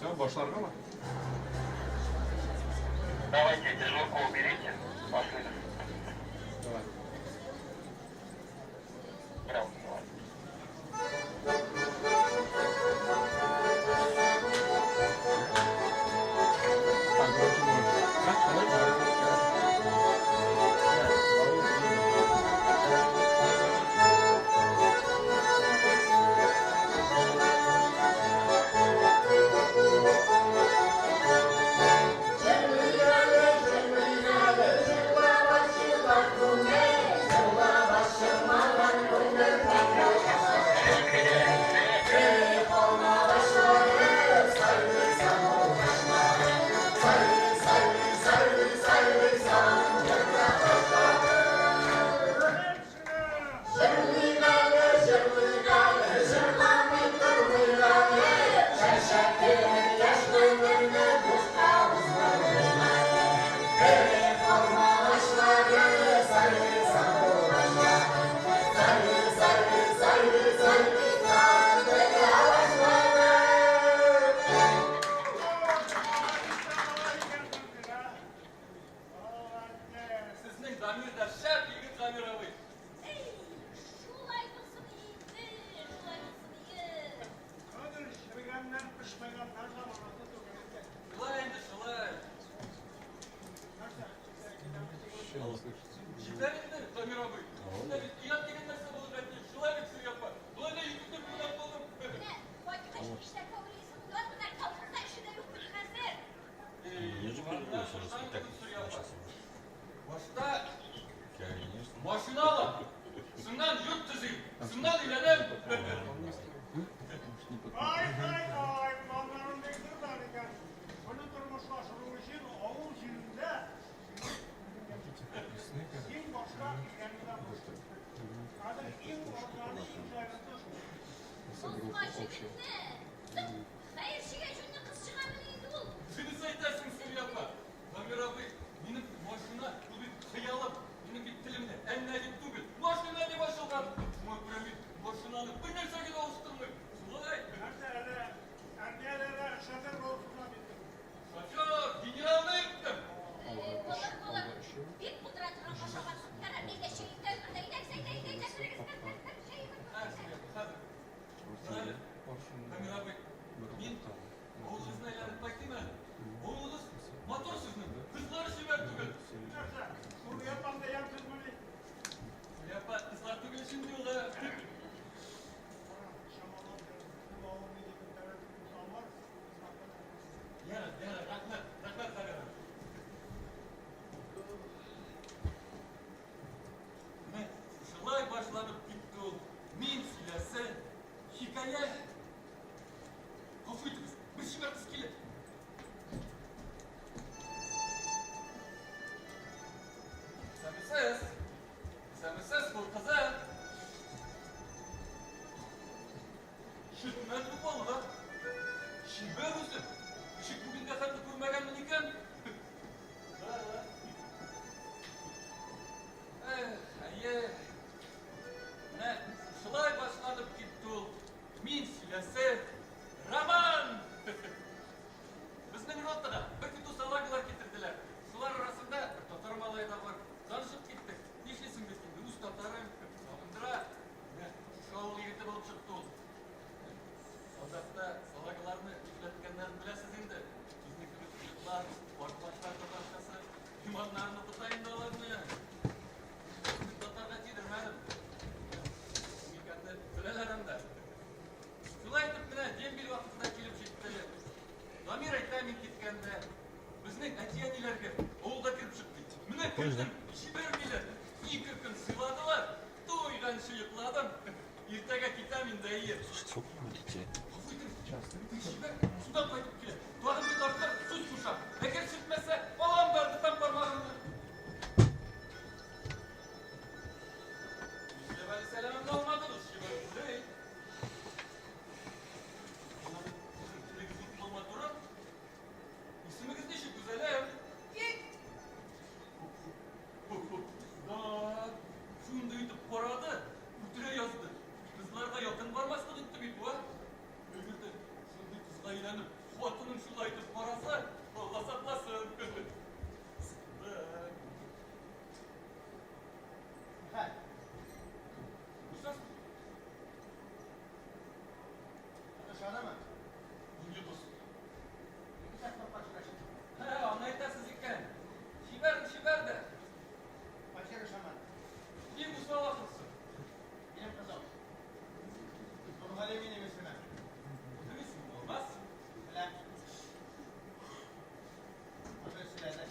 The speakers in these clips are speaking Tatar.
Все, башларгамы? Давайте дежурку уберите. Пошли. Давай. Прям, давай. Так, короче, можно. А? Давай, давай. Сезнең Дамир да шәп егет, Дамир абый. Эй, шулай булсын инде, шулай булсын иде. Хәзер черегәннән пешмәгәннәр заманасы түгел инде. Шулай инде, шулай. Нәрсә, китәбез. Җитәр инде, Дамир абый. Сездә бит оят дигән нәрсә булырга тиеш. Шулай бит, Сөрия апа. Болай да йөзекне кунак булдым. Менә кайткач нишләргә уйлыйсың? Ят менә колхозда эше дә юк бит хәзер. Эй, Я же передаю, что спектакль Сөрия апа. начался. Башта Конечно. машина алам. Шуннан йорт төзим. Шуннан өйләнәм. Ай, ай, ай, планнарың бик зурдан икән. Моны тормышка ашыру өчен авыл җирендә син башта өйләнүдән башлый. Хәзер иң арзаны, иң җайлысы шул. Бозма җегетне. Хәерчегә җүнле кыз чыгамыни инде ул? Дөрес әйтәсең, Сөрия апа. Дамир абый, минем машина, ул бит хыялым. Минем бит телемдә әннә дип түгел, машина дип ачылган. Шуңа күрә мин машинаны бер нәрсәгә дә алыштырмыйм. Шулай. Нәрсә әле, армиядә дә шофер булып хезмәт иттең. Шофер, генералны иттем. Булыр, булыр. Бик булдыра торган ашагансың. Ярар, әйдә, чәй әйдә, әйдә, әйдә, әйдә, керегез, кер, кер, кер, чәй. Һә, Сөрия апа, хәзер. Хәзер. Дамир абый, мин авылыгызны әйләнеп кайтыйм әле. Авылыгыз матур сезнең. Кызлары чибәр түгел. Нәрсә, Сурия апаң да ямьсезмени? Сөрия апа, кызлар түгел шундый ул. Кара, чамалап йөр. Ул авыл егетләре усаллар, хезмәткә тормас. Ярар, ярар, рәхмәт, рәхмәт, Дамир абый. Менә шулай башланып китте ул. Мин сөйләсә, хикәя. Гафу итегез, бер чибәр кыз килә. Исәнмесез. Исәнмесез, кул кызы. Ишетмәде бу балалар. Чибәр үзе. Ничек бүгенгә хәтле күрмәгәнмен икән? Да. Эх, әйе. Менә шулай башланып китте ул. Мин сөйләсә, роман! Безнең ротага бер көтү салагалар китерделәр. Шулар арасында бер татар малае да бар. Танышып киттек. Нишлисең бит инде, үз татарың сагындыра. Менә шушы авыл егете булып чыкты ул. Солдатта салагаларны нишләткәннәрен беләсез инде. Безнең кебек егетләр, картлачлар татарчасы, иманнарын укыта инде аларны. Мин татарга тидермәдем. Кем икәнне беләләр анда. Шулай итеп менә дембель вакыты да килеп җитте. Дамир әйтә мин киткәндә, безнең әти-әниләргә авылга кереп чык ди. Менә кердем, җибәрмиләр. Ике көн сыйладылар, туйганчы йокладым. Иртәгә китәм инде, әйе. Слушайте, сколько у него детей? Гафу итегез, җибәр, судан кайтып килә. Тагын бер тапкыр сүз кушам. Әгәр ишетмәсә, алам да ыргытам бармагымны. Нишләп әле сәламемне алмадыгыз, чибәр кызый? Сезнең телегез утлы матурым. Исемегез ничек, гүзәлем? Кит. Да, шундый итеп карады, үтерә язды. Кызларга якын бармаслык итте бит бу, а? Әгәр дә шундый кызга өйләнеп, Хатыным шулай итеп караса, Алла сакласын. Так. Хәл. Нәрсә? Ышанамы? Нинди кыз? Ике сәгать тапкан. Һә, аны әйтәсез икән. Чибәр, чибәр дә. Пәнчәр ышанмады. Бик усал ахрысы. Минем кызым. Нургали минем исемем. Үзең исеме Алмаз. Беләм. Аны сөйләде.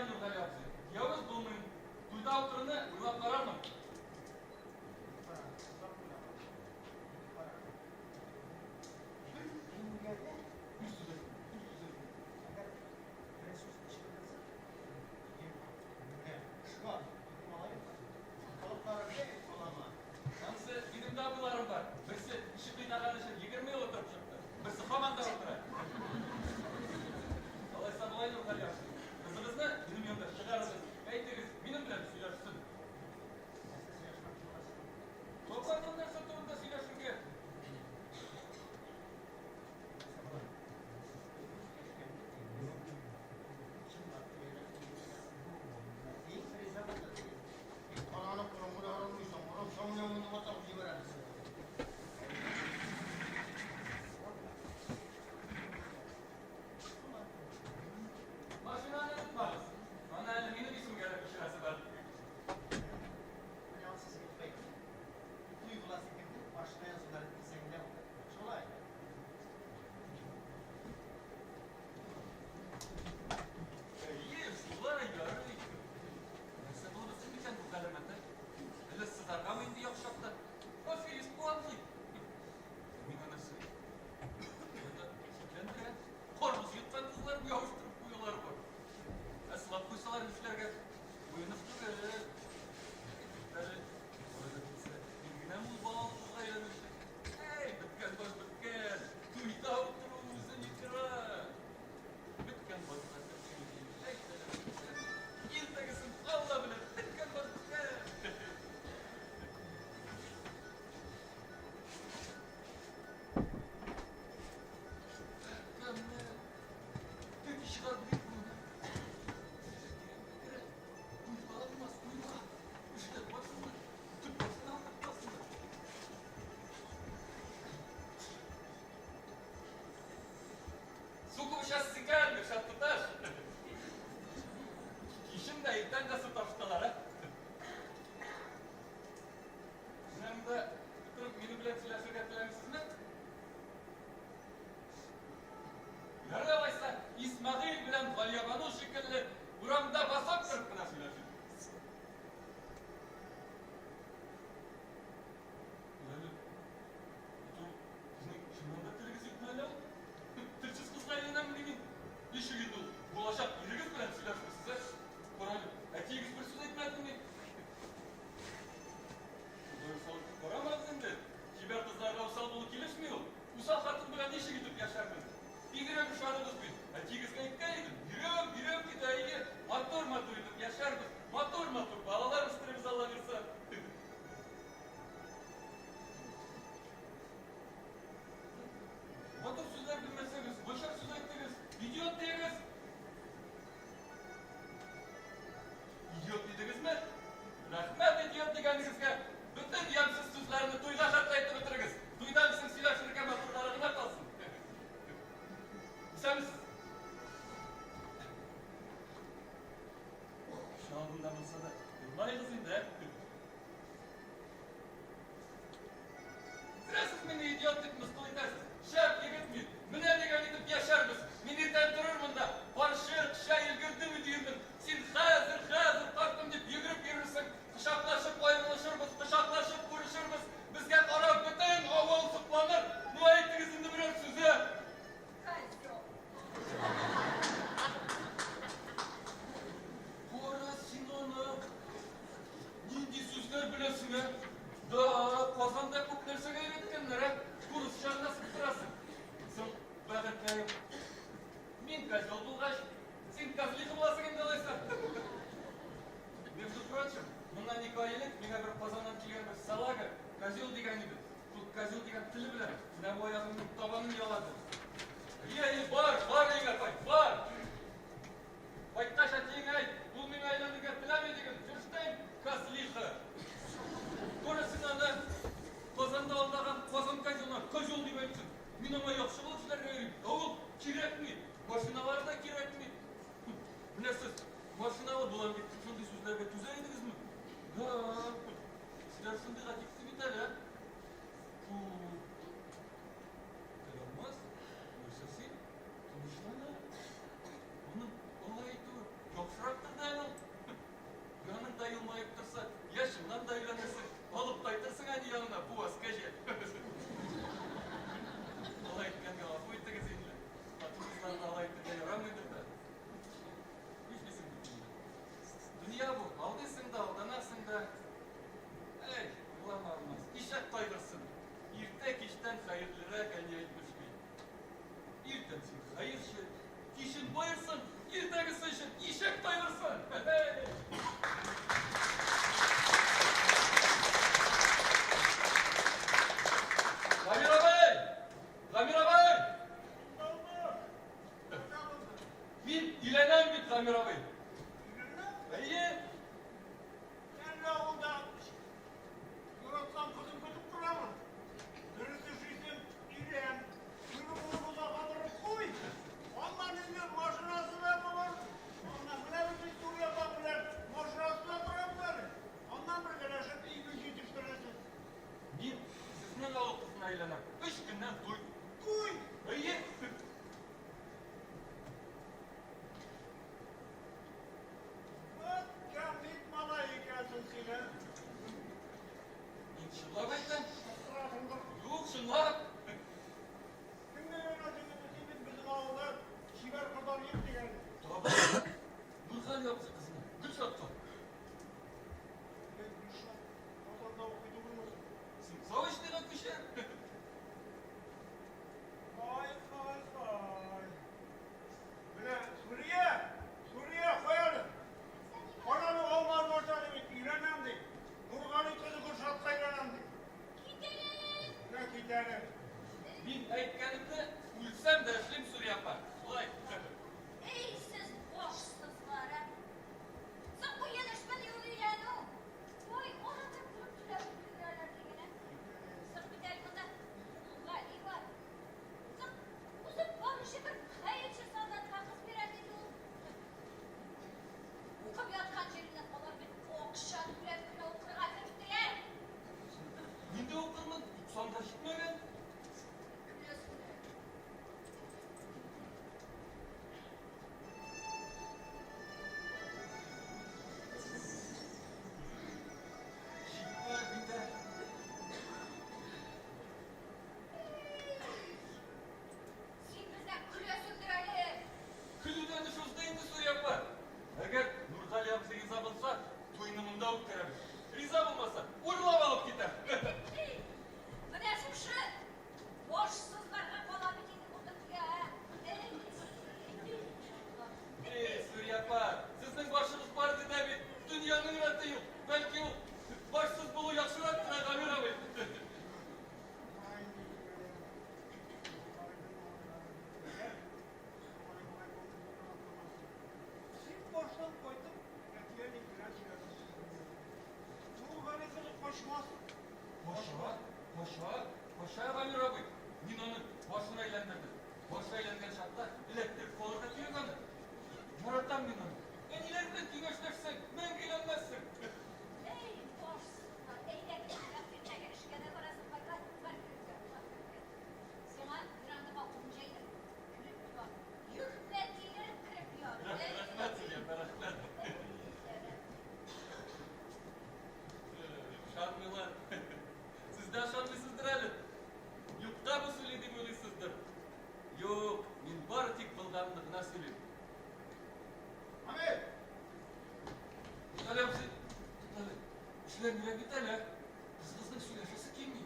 Ярый, Нургали абзый, явыз булмыйм. Туйда утыруны уйлап карармын. Бер сүз әйтмим, бер сүз әйтмим. Анысы минем дә абыйларым бар. Берсе ишек кыйнаган өчен 20 ел утырып чыкты. Берсе һаман да утыра. Алайса болай, Нургали абзый. Кызыгызны минем янда чыгарыгыз. Әйтегез, минем белән сөйләшсен. Табармын нәрсә турында сөйләшергә. Машинаны онытмагыз. Аны әле минем исемгә дә күчерәсе бар. Әйе, шулай, ярый. Нәрсә булып бетсен микән бу галәмәт, ә? Әллә сызаргамы инде яхшы чакта? Аферист бу абзый. Мин анысы. Монда шикләндерә. Карбыз йоткан кызлар ябыштырып куюлар бар. Ә сылап куйсалар нишләргә? Уенык түгел. Әле болай да китсә, мин генәме ул балалы кызга өйләнүче? Әй, беткән баш беткән. Туйда утыру үзе ни тора. Беткән башка Иртәгесен Алла белә, беткән баш беткән. Кемне? Төки чыгарды бит моны. Туйга алмас, туйга. Эшләп барсыннар. Төп башына утыртасыннар. Су күп эчәсез икән, Гөлшат туташ. Кичен дә, иртән дә су ташыталар, ә? Менә монда утырып минем белән сөйләшергә теләмисезме? Ярый алайса, Исмәгыйль белән Галиябану шикелле урамда басып торып кына сөйләшик. Әле бит ул сезнең чыннан да телегез юкмы әллә ул? Телсез кызга әйләнәммени мин? Ничек инде ул булачак ирегез белән сөйләшмисез, ә? Карале, әтиегез бер сүз әйтмәдемени? Шулай усал итеп карамагыз инде. Чибәр кызларга усал булу килешми ул. Усал хатын белән ничек итеп яшәрмен? Бигрәк ошадыгыз бит. Әтиегезгә әйткән идем. Бирәм, бирәм диде, әйе. Матур-матур итеп яшәрбез. Матур-матур балалар үстерербез, Алла бирса. Матур сүзләр белмәсәгез, начар сүз әйттегез. Идиот диегез. Идиот дидегезме? Рәхмәт идиот дигәнегезгә. Бөтен ямьсез сүзләрне туйга хәтле әйтеп бетерегез. Туйдан соң сөйләшергә матурлары гына калсын. Исәнмесез. Кеше алдында булса да, елмаегыз инде, ә? Зря сез мине идиот дип мыскыл итәсез. Шәп егет мин. Менә дигән итеп яшәрбез. Мин иртән торырмын да, карчык, чәй өлгердеме диермен. Син хәзер, хәзер кайттым дип йөгереп йөрерсең. Кочаклашып аерылышырбыз, кочаклашып күрешербез. Безгә карап бөтен авыл сокланыр. Ну әйтегез инде берәр сүз, ә? Козел. Кара син аны. Нинди сүзләр беләсең, ә? Да, Казанда күп нәрсәгә өйрәткәннәр, ә? Урысча гына сыптырасың. Соң, бәгырькәем, мин козел булгач, син козлиха буласың инде алайса. Между прочим, моннан 2 ай элек миңа бер Казаннан килгән бер салага козел дигән иде. Шул козел дигән теле белән менә бу аягымның табанын ялады. Әйе, әйе, бар, бар өеңә кайт, бар. Кайткач әтиеңә әйт, ул миңа өйләнергә теләми диген, ферштейн козлиха. Күрә син аны, Казанда алдаган Казан козелына козел дип әйтсен. Мин аңа яхшы булып эшләргә йөрим, ә ул кирәкми, машиналары да кирәкми. Менә сез машиналы булам дип шундый сүзләргә түзә идегезме? Да, кешеләр шундыйга типте бит әле, ә? Фу. Тел алмас, нәрсә син? Тынычлана. Аның алай әйтүе яхшырактыр да. бит, Гамир абый. Өйләнә? Әйе. Әллә авылда яраткан кызын көтеп торамы? Дөрес эшлисең, өйлән. Туйны озакка торып куй. Аннан инде машинасы да булыр. Аннан менә бөтен Сурия апа белән машинасы да торабыз әле. Аннан бергәләшеп иген җитештерерсез. Мин сезнең авыл кызына өйләнәм. Өч көннән туй. Туй! Әйе. Вот кәмит малай икәнсең син, ә? Мин чынлап әйтәм. Шаштырасыңдыр. Юк, чынлап. Кемгә өйләнәсең инде син бит безнең авылда чибәр кызлар юк дигән. Табар. Нургали абзый кызына. Гөлшатка. Эй, Гөлшат, Казанда укый түгелме соң? Заочныйга күчә. Һай, һай, һай. Менә Сурия, Сурия, кой әле. Карале, Алмаз башлады бит, өйләнәм ди. Нургали кызы Гөлшатка өйләнәм ди. Кит әле! Менә кит әле. Мин әйткәнемне үлсәм дә эшлим, Сурия апа. Шулай. Эй, сез башсызлар, ә! Соң бу янәшмәне ул өйләнү. Ой, арада күреп түләп өлгерәләр дигән, ә? Соң бит әле монда Нургали бар. Соң узып баручы бер хәерче солдатка кыз бирә диде ул. Укып яткан җиреннән алар бит акча түләп кенә укырга керттеләр. Мин дә укырмын. 90 да җитмәгән. Көләсең. Җитмәр бит ә. Син бездән көләсеңдер әле. Көлүдән эш узды инде, Сурия апа. Әгәр Нургали абзый риза булса, туйны монда үткәрәбез. Риза булмаса, урлап алып китәм. Менә шушы башсызларга кала бит инде бу дөнья. Эй, Эй, Сурия апа, сезнең башыгыз бар диде бит. Дөньяның рәте юк. Бәлки ул башсыз булу яхшырак кына, Гамир абый. Ай, Син баштан кайтып, әти-әни белән сөйләшерсең. Нургали кызы качмас. Кача, кача, кача, Гамир абый. Мин аны башын әйләндердем. Башы әйләнгән чакта эләктереп калырга кирәк аны. Яратам мин аны. Әниләр белән киңәшләшсәң, мәңге өйләнмәссең. Эй, башсызлар, әйдә иртәгә эшкә дә барасың, бар, бар, бар, кереп ят, бар, кереп ят. Сиңа верандага урын җәйдем. Кереп ят. Йөрмә тилереп кереп ят. Рәхмәт сезгә, рәхмәт. Ышанмыйлар. Сез дә ышанмыйсыздыр әле. Юкка бу сөйли дип уйлыйсыздыр. Юк, мин бары тик булганны гына сөйлим. Амир! Туктале, абзый. Туктале. Эшләр нирәк бит әле. Кызыгызның сөйләшәсе килми.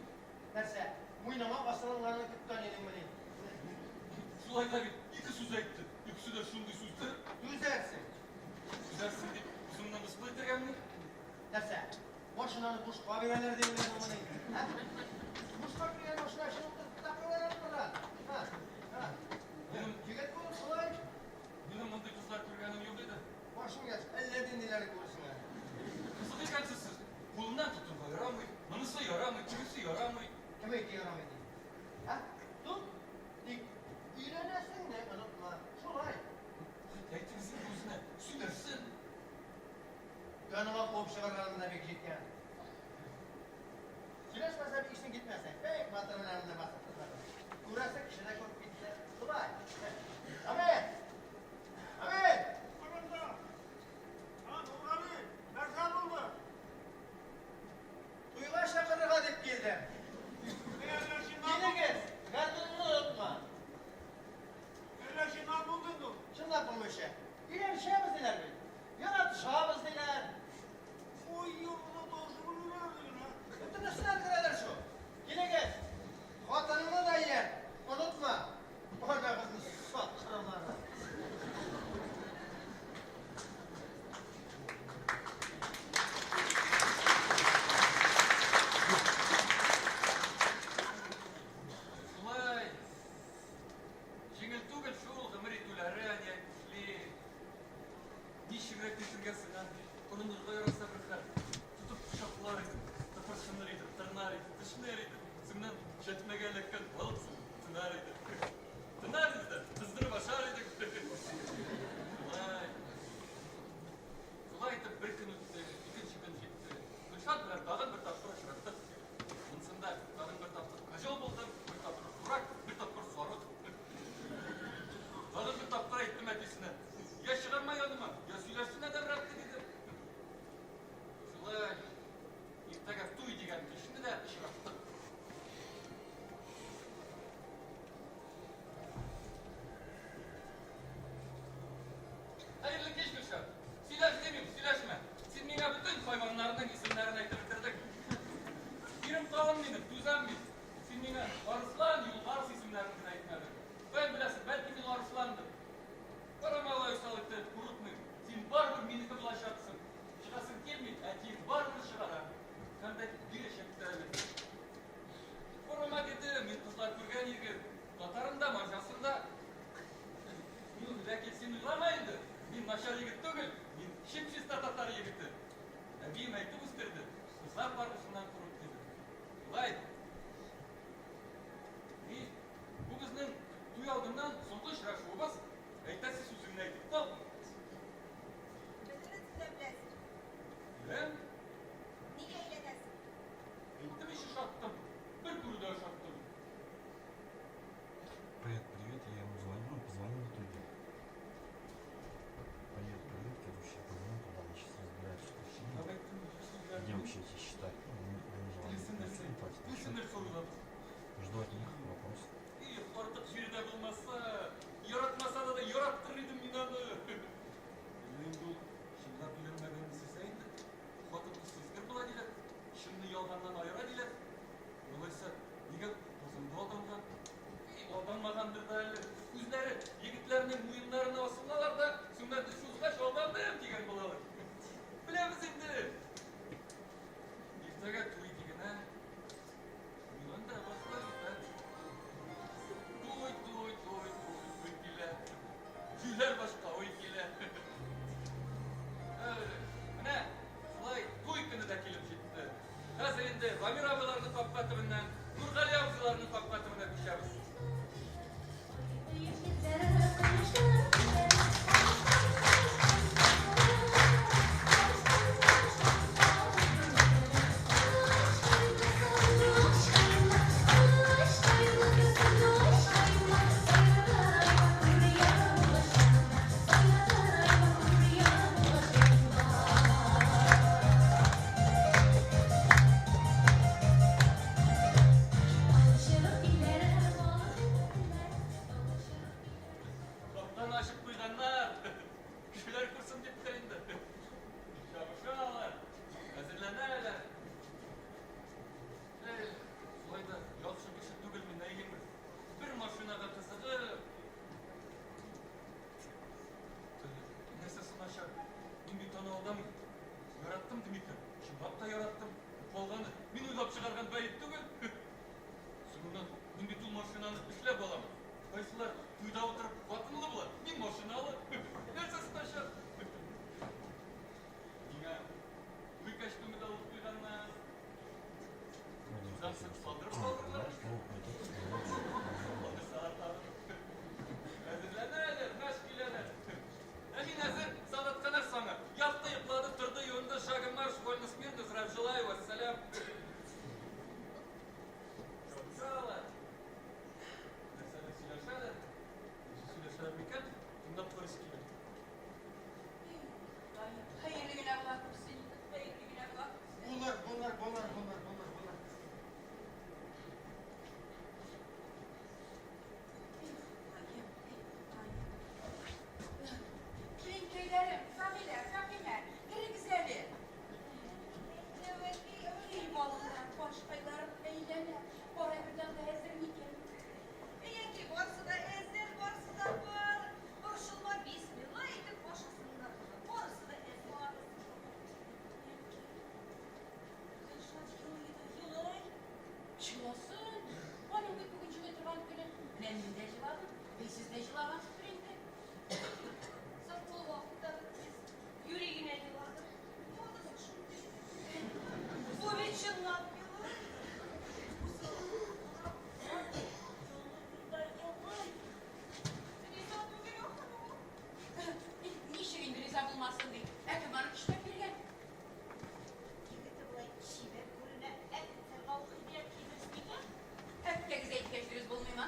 Нәрсә, муеныңа асылынганны көткән идеңмени? Шулай да бит, ике сүз әйтте. Икесе дә шундый сүзләр. Түзәрсең. Түзәрсең дип, үзеңне мыскыл итәргәме? Нәрсә, машинаны бушка бирәләр дип уйлыйсыңмыни? Ә? Бушка биргән машина чыгып та куялар монда. Һа, һа. Минем, Егет булып шулай, минем мондый кызлар күргәнем юк иде. башың яшь, әллә ниләр күрерсең әле. Кызык икәнсез сез. Кулыннан тотырга ярамый, монысы ярамый, тегесе ярамый. Кем әйтте ярамый дип? Ә? Тот, тик өйрәнәсең дә онытма. начар егет түгел, мин чип-чиста татар егете. Әбием әйтеп үстерде, кызлар каргышыннан курык диде. Шулай. И, бу безнең туй алдыннан соңгы очрашуыбыз. Әйтәсе сүзеңне әйтеп кал. Бөтенесен дә беләсең. Беләм. Нигә өйләнәсең? Әйттем ич ошаттым. Бер күрүдә ошаттым. Привет, привет, я ему звоню, ну, позвонил в итоге. Привет, привет, короче, я позвонил туда, они сейчас разбираются, что с ним. Чынлап әйттем, сүзләрне. Где вообще эти счета? Ну, не желание Теләсәң нәрсә не платят на Теләсәң счет. нәрсә уйлабыз. Жду от них вопрос. И, артык җире дә булмаса, яратмаса да яраттыр идем мин аны. Әллә инде ул чынлап өйләнмәгәнне сизә инде. Хатын-кыз сизгер була диләр. Чынны ялганнан аера диләр. Алайса, нигә Казанда алданган? И, алданмагандыр да әле. Үзләре егетләрнең муеннарына асылалар да, соңыннан эш узгач алдандым дигән булалар. Беләбез инде. Иртәгә туй дигәнә. Мин да башлар итә. Туй, туй, туй, туй, туй килә. Җүләр башка уй килә. Эй, менә шулай туй көне дә килеп җитте. Хәзер инде Дамир абыйларның капка төбеннән Нургали абзыйларның капка төбенә күчәбез. Капканы ачып куйганнар. Кешеләр күрсен диптер инде. Чабышалар, әзерләнәләр. Эй, шулай да яхшы кеше түгел мин, әйеме? Бер машинага кызыгып. Нәрсәсе начар? Мин бит аны алдамыйм. Яраттым дим икән. Чынлап та яраттым. Калганы мин уйлап чыгарган бәет түгел. Соңыннан мин бит ул машинаны эшләп алам. Кайсылар туйда утырып хатынлы була, мин машиналы. Нәрсәсе начар? Миңа туй костюмы да алып куйганнар. Вроде Тузан спасибо, что салдырып калдырдылар. Ну, этот, Сәгать Әзерләнәләр, мәш киләләр. Ә мин әзер, сәгать нәрсәне? Ятты, йоклады, торды, юынды, шагом марш, вольно смирно, здравия желаю, вассалям. Чабышалар. Нәрсәдер сөйләшәләр. Сөйләшәләр микән? Тыңлап карыйсы килә. Хәерле генә була күрсен, хәерле генә була күрсен. Булыр, булыр, булыр, булыр, булыр, булыр. Киленкәйләрем, Фәгыйлә, Фәхимә, керегез әле. Эй, балалар, башкайларым әйләнә. Бара бердән дә әзер микән? Әй, барысы да әзер, барысы да бар. Борчылма, бисмилла әйтеп ашасыннар. Барысы да әзер. Гөлшат елый да елый. Җыласын. Аның бит бүген җылый торган көне. Менә мин дә җыладым. Бей сез дә җылагансыздыр инде. Соң ул вакытта без юри генә еладык. Булды соң шундый. Бу бит чынлап елый. Елый да елый. Риза түгел ахыры ул. Ничек инде риза булмасын ди. Ә кем аны көчләп биргән? Егете болай чибәр күренә. Офицерга укый диләр, дөрес микән? Әткәгез әйткәч дөрес булмыймы?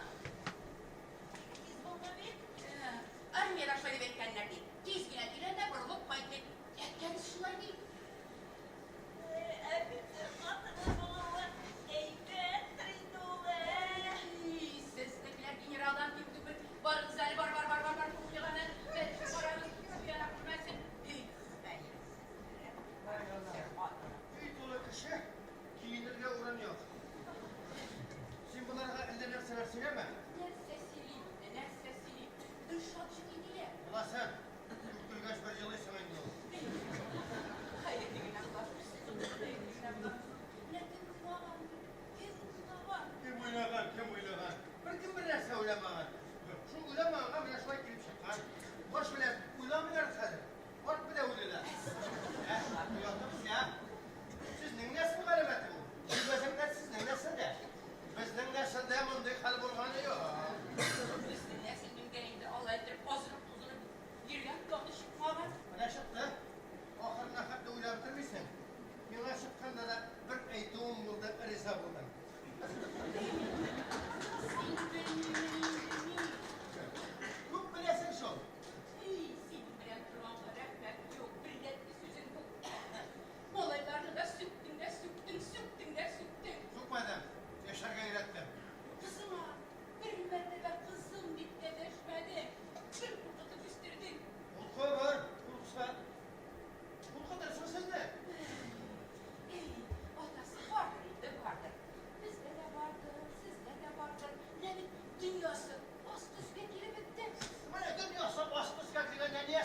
Тиз булды бит. Армиядә шулай дип әйткәннәр ди. Тиз генә өйлән дә борылып кайт дип. Әткәгез шулай ди. Офицер хатыны булуы әйбәттер инде ул, ә. Әй, сезнекеләр генералдан ким түгел. Барыгыз әле, бар, бар, бар, бар, бар, кухняга. Бәлеш карагыз, уяна күрмәсен. Эй, хәерсез.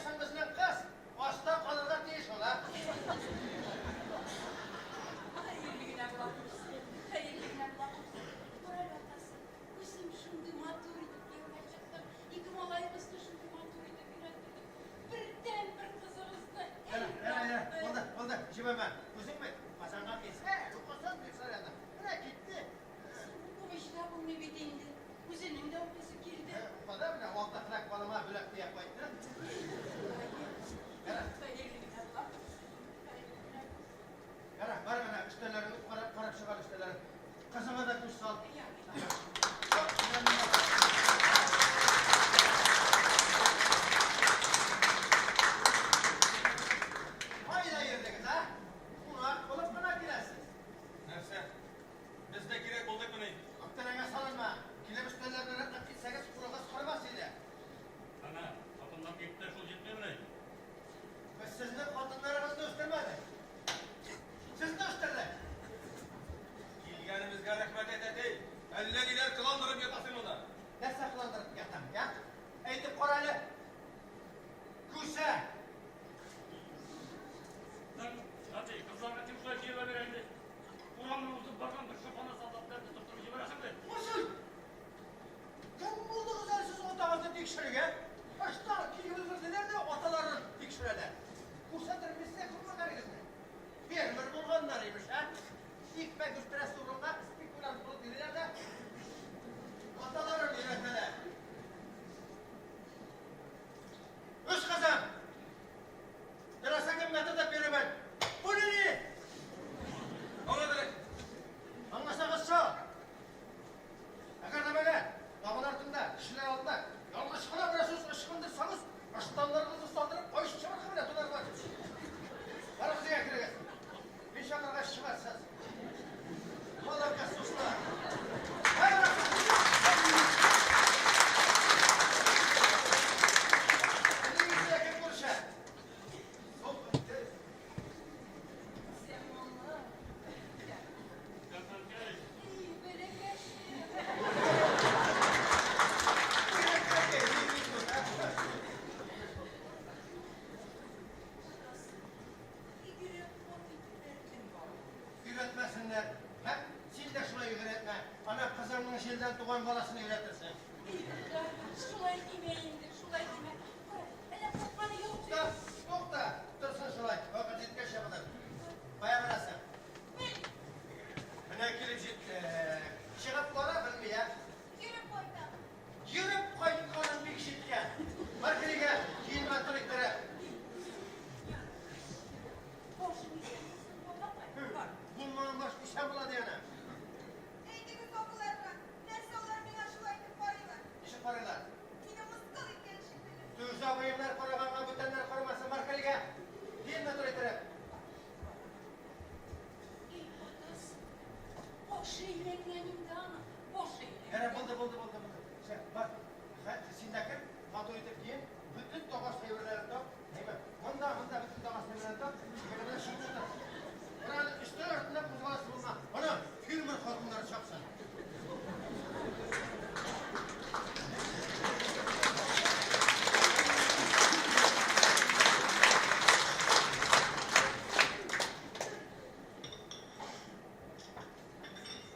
соң безнең кыз? Аста калырга тиеш ул, а? Хәерле генә була күрсен, хәерле генә була күрсен. Бар әле, атасы, үзем шундый матур итеп кияүгә чыктым. Ике малаебызны шундый матур итеп өйрәттердек. Бердәнбер кызыбызны. Әнә, әнә, әнә, булды, булды, җибәрмә. Үзең бит, Казанга китсә, укысын дип сорады. Менә китте. Укымыйча да булмый бит инде. Үзенең дә укыйсы килде. Укыды, менә алты флаг балама бүләк төяп кайтты. Хәерле генә була күрсен, хәерле генә булсын. Кара, бар менә өстәлләрен карап, карап чыгар өстәлләрен. Кызыңа да күз сал. Кайда йөрдегез, а? Кунак булып кына киләсез. Нәрсә? Без дә кирәк булдыкмыни? Өптерәңә салынма. Килеп өстәлләрне рәтләп китсәгез, кулыгыз корымас иде. Ана, хатыннар китте, шул җитмимени? Без сезнең хатыннарыгызны үстермәдек. Сезне үстердек. Килгәнебезгә рәхмәт әйт, әти. Әллә ниләр кыландырып ятасың монда. Нәрсә кыландырып ятам, я? Әйтеп кара әле. Күсә. Әти, кызларга кем шулай кияүгә бирә инде? Урамнан узып барган бер шофаны солдатларны тоттырып җибәрәсең бит. Мужик! Кем булдыгыз әле сез атагызны тикшерергә? Башта киеп өлгерделәр дә аталарын тикшерәләр. Күрсәтер сезгә күрмәгәнегезне. Фермер булганнар имеш, ә? Икмәк үстерәсе урынга спекулянт булып йөриләр дә аталарын өйрәтәләр. Үз кызым! Теләсә кемгә тотып йөремен. Бу ни? Аңладык. Аңласагыз шул. Әгәр дә мәгәр табын артында, кешеләр алдында ялгыш кына бер сүз ычкындырсагыз, ыштаннарыгызны салдырып, каеш чыбыркы белән тотарга. Барыгыз өйгә керегез. Мин чакыргач чыгарсыз. Молокосослар. Телевизорда кем күрешә? Сәмалы. Гәзәнкәй, Эй, бәләкәчем. Атасы, бигрәк каты итеп бәрдең бала. Өйрәтмәсеннәр. Һәм син дә шулай өйрәтмә. Ана кызыңның җилдән туган баласын өйрәтерсең. Эй, Хода, шулай димә инде, шулай димә. Кара, әллә куркканы юк. Тукта, тукта. Торсын шулай. Вакыт җиткәч чабылыр. Кая барасың? Менә килеп җитте. Чыгып бара белми, ә? Йөреп кайтам. Йөреп кайтканың бик җиткән. Бар керегә, киен матур иттереп. Башың исән булсын, балакай. Бар. Булмаган баш исән була ди ана. Әйтегез абыйларга, нәрсә алар миңа шулай итеп карыйлар? Ничек карыйлар? Мине мыскыл иткән шикелле. Төз абыеңнар караганга бүтәннәр карамасын. Бар керегә. Киен матур иттереп. Эй, атасы, башы әйләнгән инде аның, башы Әнә әйләнгән. булды, булды, булды, булды. Син бар. Син дә кер, матур итеп киен. Бөтен тагаш әйберләрен тап. Әйбә. Монда, монда бөтен тагаш әйберләрен тап. Менә чыгып утыр. Менә өстәл артында кузгаласы булма. Ана, фермер хатыннары чапсын.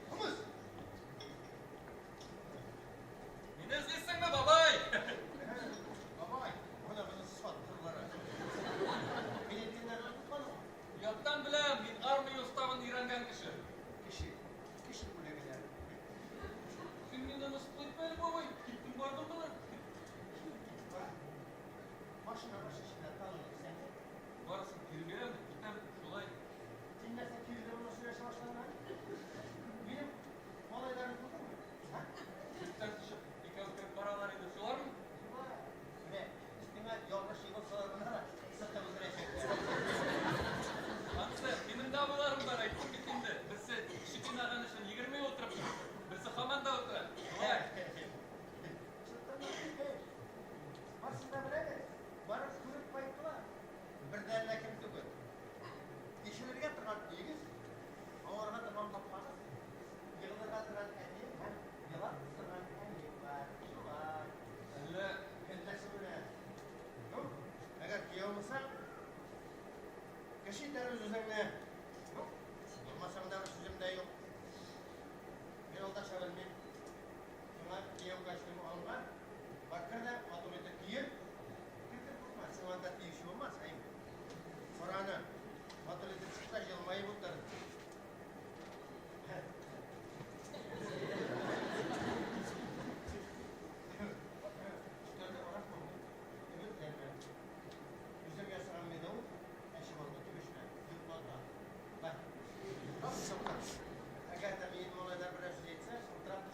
Кымыз. Мине эзлисеңме, бабай? Бабай, ана безнең саткырлары. Мин әйткәннәрне онытмадыңмы? Яттан беләм, мин армия уставын өйрәнгән кеше. Кеше, кеше бүләгеләр. Син мине мыскыл итмә әле, бабай. Киттем бардым гына. Машина баш эчендә таныдык сине. Барысын кире бирәм, китәм, шулай. Син нәрсә кире моны сөйләшә башладың, а? Минем малайларны күрдеңме? Һа? Йөктән төшеп, икәү кереп баралар иде. Шулармы? Шулар. Менә өстеңә ялгыш егылсалар гына да сыртып үтерәчәкләр. Анысы, минем дә абыйларым бар, әйттем бит инде. Берсе кеше кыйнаган өчен 20 ел утырып чыкты. Берсе һаман да утыра. Шулай. Барысын да беләбез. Барып күреп кайттылар. Бер дә әллә кем түгел. Ишелергә торган өегез, аварга торган капкагыз, егылырга торган әтиегез. Кияү булсаң, кеше итәрбез үзеңне. Ну, булмасаң да бер сүзем дә юк. Мин алдаша белмим. Сиңа кияү костюмы алынган. Бар, кер дә, матур итеп киен. Кер, кер, куркма, сиңа анда тиюче булмас, әйме. Кара аны, матур итеп чык та елмаеп утыр. Өстәлдә арак булмый. Өметләнмә. Үзем ясаган медовуха, әче баллы дип эчмә, йоклата. Бар. Әгәр дә минем малайлар берәр сүз әйтсә, шылтырап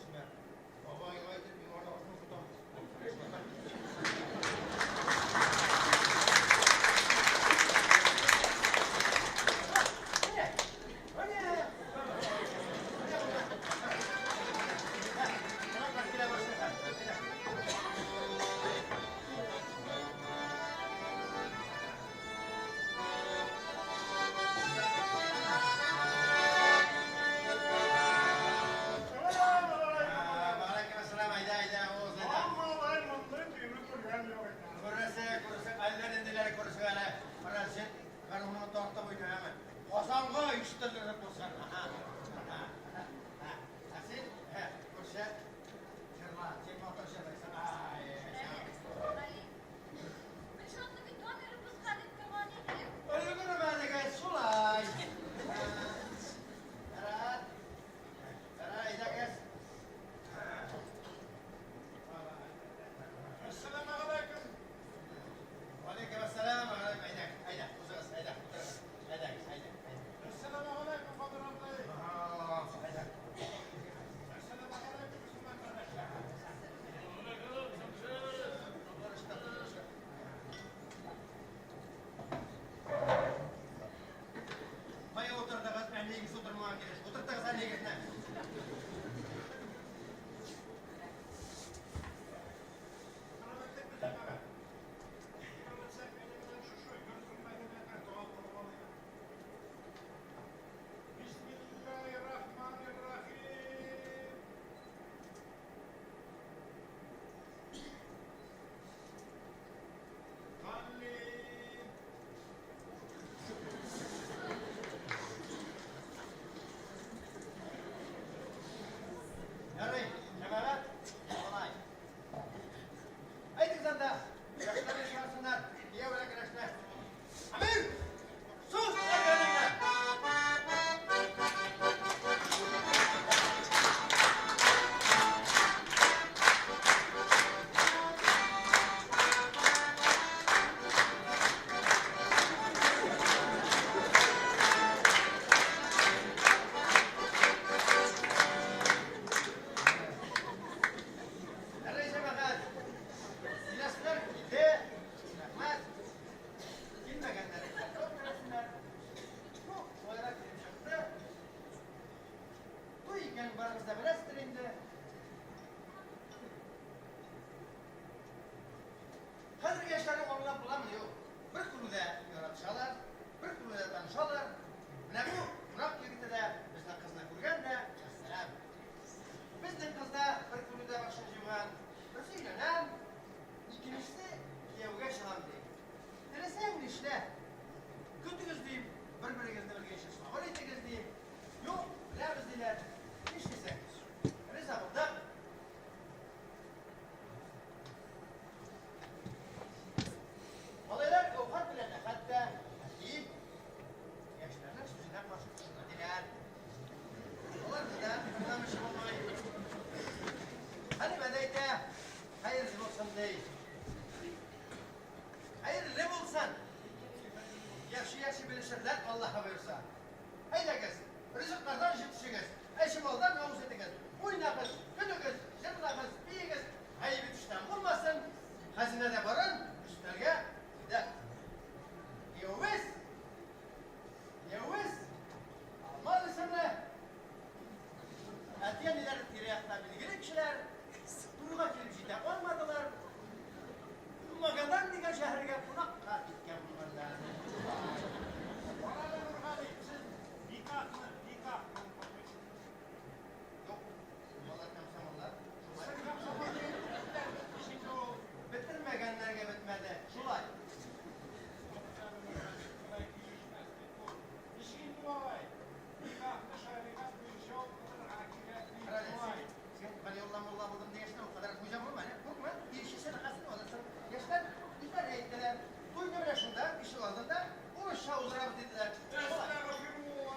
Менә шунда, ишегалдында урысча уздырабыз, диделәр. Әстәгъфирулла!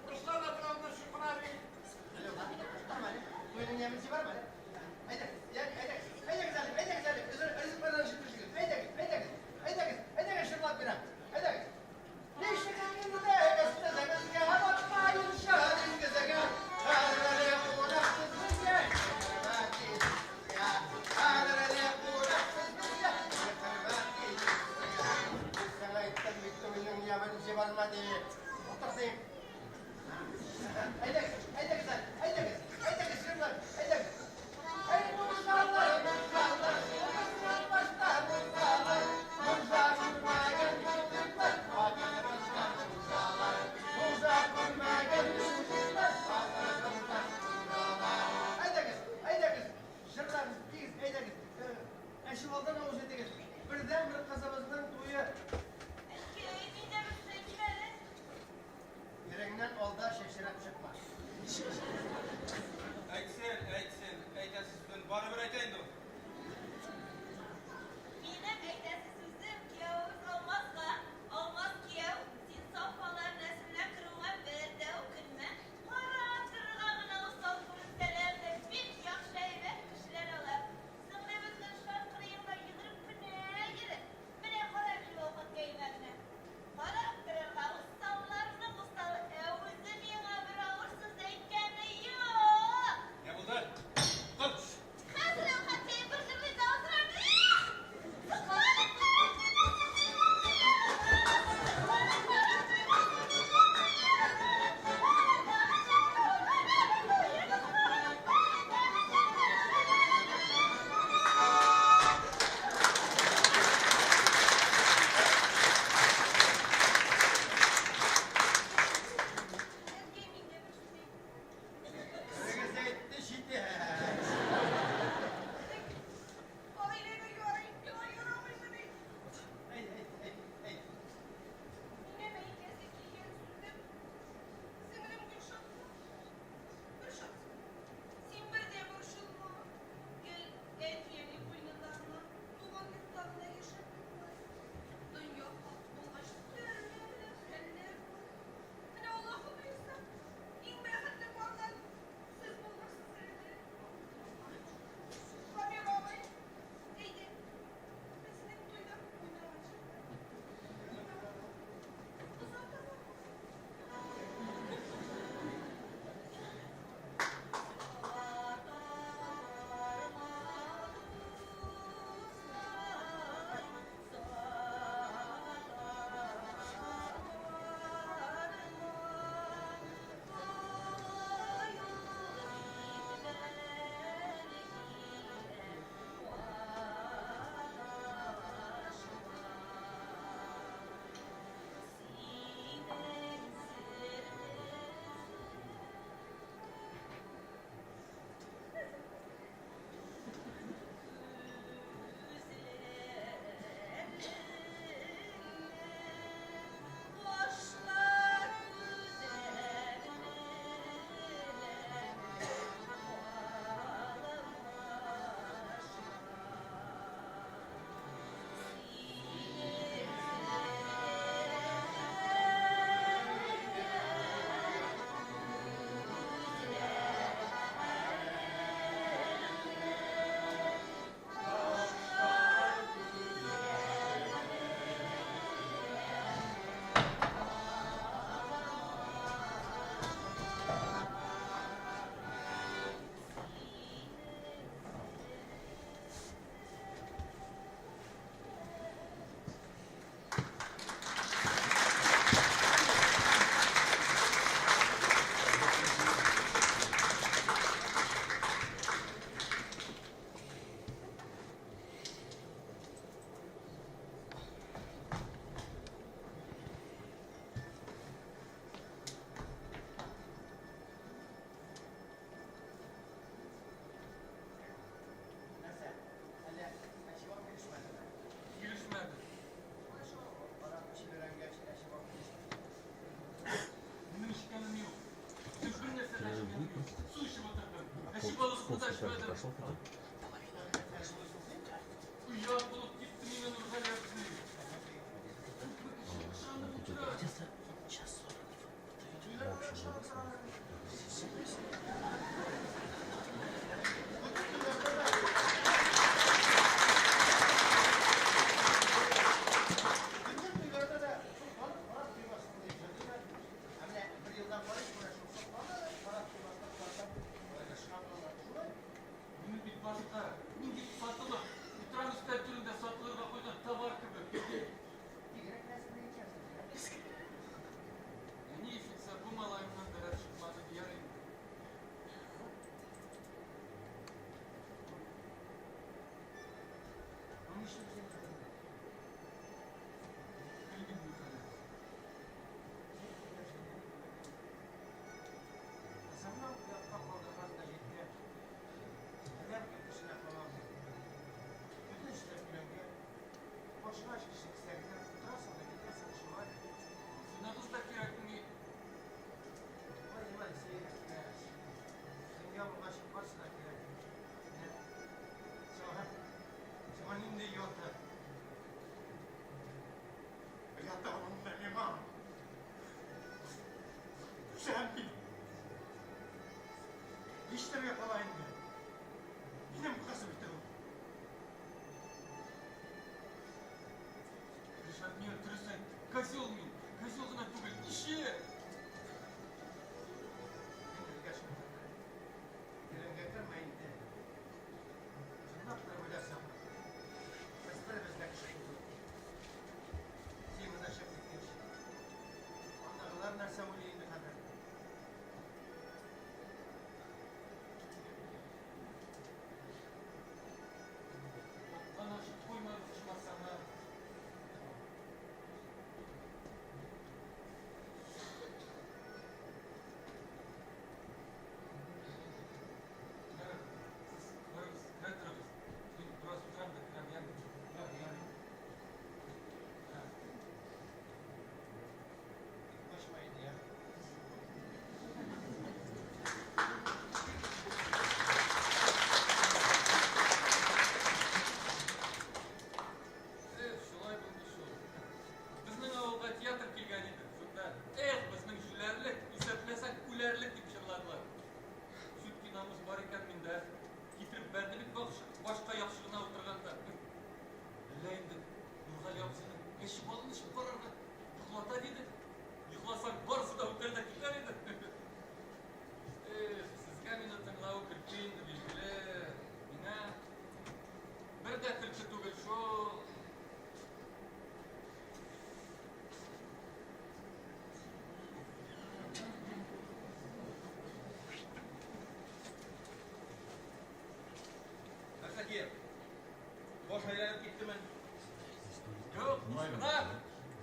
Урыслар да тыланны чукына бит. Алло, барма әле. Туйның ямен җибәрмә әле. Әйдәгез, әйдәгез, әйдәгез әле, әйдәгез әле. Ризыклардан ишетмешегез. Әйдәгез, әйдәгез, әйдәгез, әйдәгез, җырлап бирәм. Әйдәгез. Ничек инде өстегезгә батмаенча диңгезгә, кадерле кунак сез безгә, кадерле кунак сез безгә, хөрмәт итегез. Мин сиңа әйттем бит, туйның ямен җибәрмә дип. Утыр син. Әйдәгез, әйдәгез әле, әйдәгез, әйдәгез, җырлар, әйдәгез. Әй, мужалар, мужалар, мужалар, башта мужалар, мужа күрмәгән мужиклар, хатыныбыздан мужалар, мужа күрмәгән мужиклар, хатыныбыздан мужалар. Әйдәгез, әйдәгез, җырлагыз, биегез, әйдәгез. Әшевалдан авыз итегез. Бердәнбер кызыбызның туе. Әнкәй, мин дә бер сүз әйтим әле. Иреңнән алда чәчрәп чыкма. Әйтсен, әйтсен, әйтәсе сүзен барыбер әйтә инде ул. Минем әйтәсе сүзем киявебез Алмазга. Алмаз кияү, син Сафалар нәселенә керүеңә бер дә үкенмә. Карап торырга гына усал күренсәләр дә, бик яхшы әйбәт кешеләр алар. Сеңлебез Гөлшат кырыеңда йөгереп кенә йөри. Менә кара минем Әүхәткәемә генә. Карап торырга усалларның усалы, ә үзе миңа бер авыр сүз әйткәне юк. Йә булды. Тор. Хәзер Әүхәткәем бер җырлый да утырам. Әнкәй, мин дә бер сүз әйтим. Берегез әйтте, җитә. Гаиләгә ярый, миңа ярамыймыни? Әйт, әйт, әйт, әйт. Минем әйтәсе килгән сүзем, сеңлем Гөлшатка. Гөлшат, син бер дә борчылма. Гел әти-әни куенында гына, туган йортта гына яшәп булмый. Дөнья хак булгач, төрле хәлләр бар. Менә Аллаһы боерса, иң бәхетле парлар сез булырсыз әле. Гамир абый, әйдә, безнең туйда уйнарга чык. Озаталар. Башлар Нәрсә? Әллә әчебап килешмәдеме? Килешмәде. Аракы эчеп өйрәнгәч, әчебап килешми. Минем эчкәнем юк. Үзем бер нәрсә дә эчкәнем юк. Су эчеп утырдым. А Әче балыкны пол да спектакля эчмәдем. прошел хотя бы? Оят булып китте. Нишләргә кала инде? Минем кыз бит ул. Ришат миңа дөрес әйтте. Козел мин. Козел гына түгел, ишек. Белгәч Тирәнгә кермә инде. Чынлап торып уйласаң, без беребез дә кеше түгел. Син монда чыгып киткәч, андагылар нәрсә уйлый инде хәзер? Капканы ачып куймагыз ичмасам, а. Ярар, сез барыгыз, керә торыгыз. Мин бераз утырам да керәм, яме? Ярый, ярый. Ә. Бик качма инде, яме? Эх, шулай булды шул. Безнең авылга театр килгән иде. Шунда, эх, безнең җүләрлек, исәпләсәң үләрлек дип җырладылар. Чүтки намус бар икән миндә. Китереп бәрде бит башка яхшы гына утырганда. Әллә инде Нургали абзыйның әче балын эчеп карарга йоклата диде. Йокласаң, барысы да үтәр дә китәр иде. Эх, сезгә мине тыңлавы көлке инде, билгеле. Миңа бер дә көлке түгел шул. Нәрсә кияү? Баш әйләнеп киттеме? Здесь только Юк, нужно, гына. да?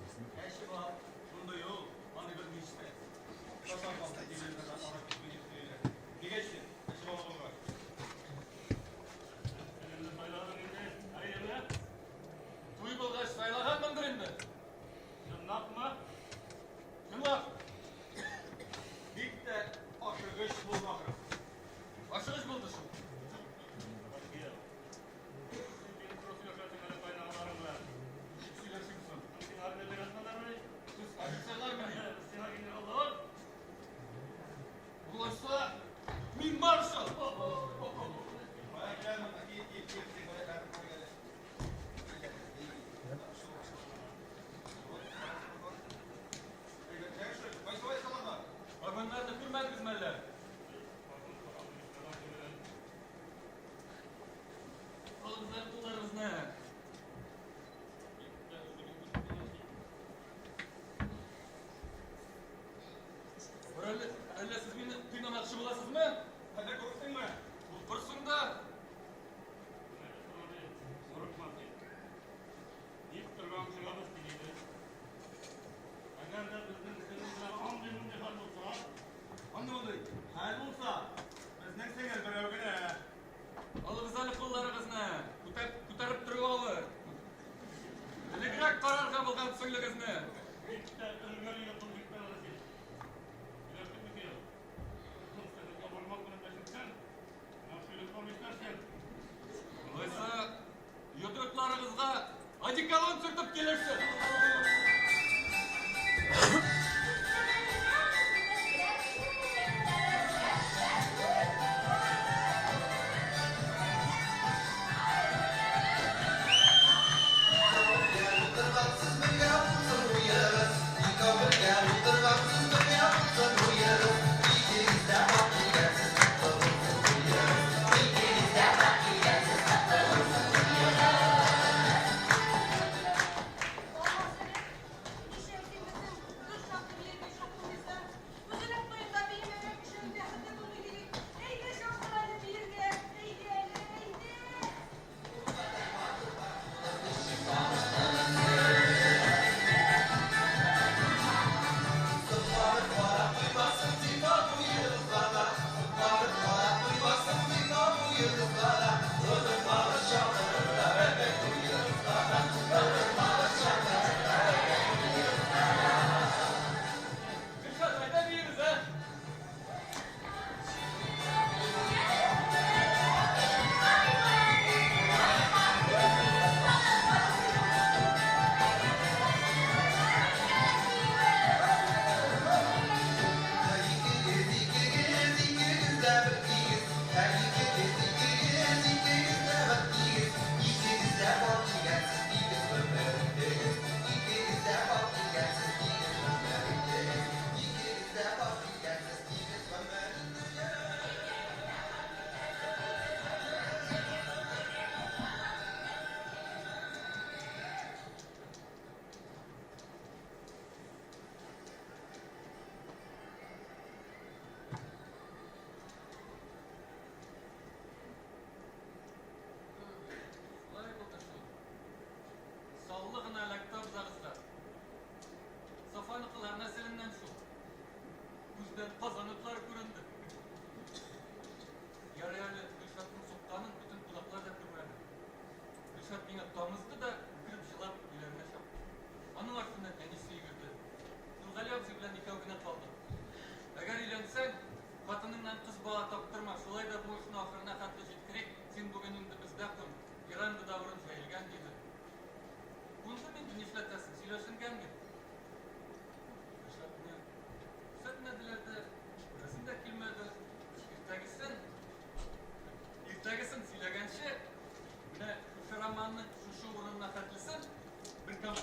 Здесь нет. Әче бал, шундый ул, аны белми эчмә. Татар халкы телевизордан ана китми дип сөйлиләр. Дигәч, әче бал булгач. Сеңелне сайладың инде, әйеме? Туй булгач сайлаганмындыр инде. Чынлапмы? Чынлап. Бик тә ашыгыч булды ахрысы. Ашыгыч булды шул. Кияү. Син бик туры сөйләшәсең әле кайнагаларың белән. Ничек сөйләшим соң? Син армиядә ятканнармыни? Сез офицерлармыни? Сиңа генераллар. Булайса, мин маршал. Кая киләмен, кил, кил, кил, син кая киләмен, Кайсы салонда? Вагоннарны күрмәдегезме әллә? Алыгыз әле кулларыгызны. Әллә, әллә сез мине кыйнамакчы буласызмы? Әллә күрсеңме? Куркырсың да. Курыкма син. Дип торган чыгабыз дигән. Әгәр дә безнең сеңел белән андый-мондый хәл булса, Андый-мондый хәл булса, безнең сеңел берәү генә. Алыгыз әле кулларыгызны. Күтәреп тору авыр. Элегрәк карарга булган сеңлегезне. Бик тә өлгер егет булып киттең әле син. Сөйләштекме кияү? Безнең сеңелгә бармак белән дә чүксәң, менә шуйлыктан нишләрсең? Алайса, йодрыкларыгызга одеколон сөртеп килерсез. Алмаз, нишләп син безнең гөл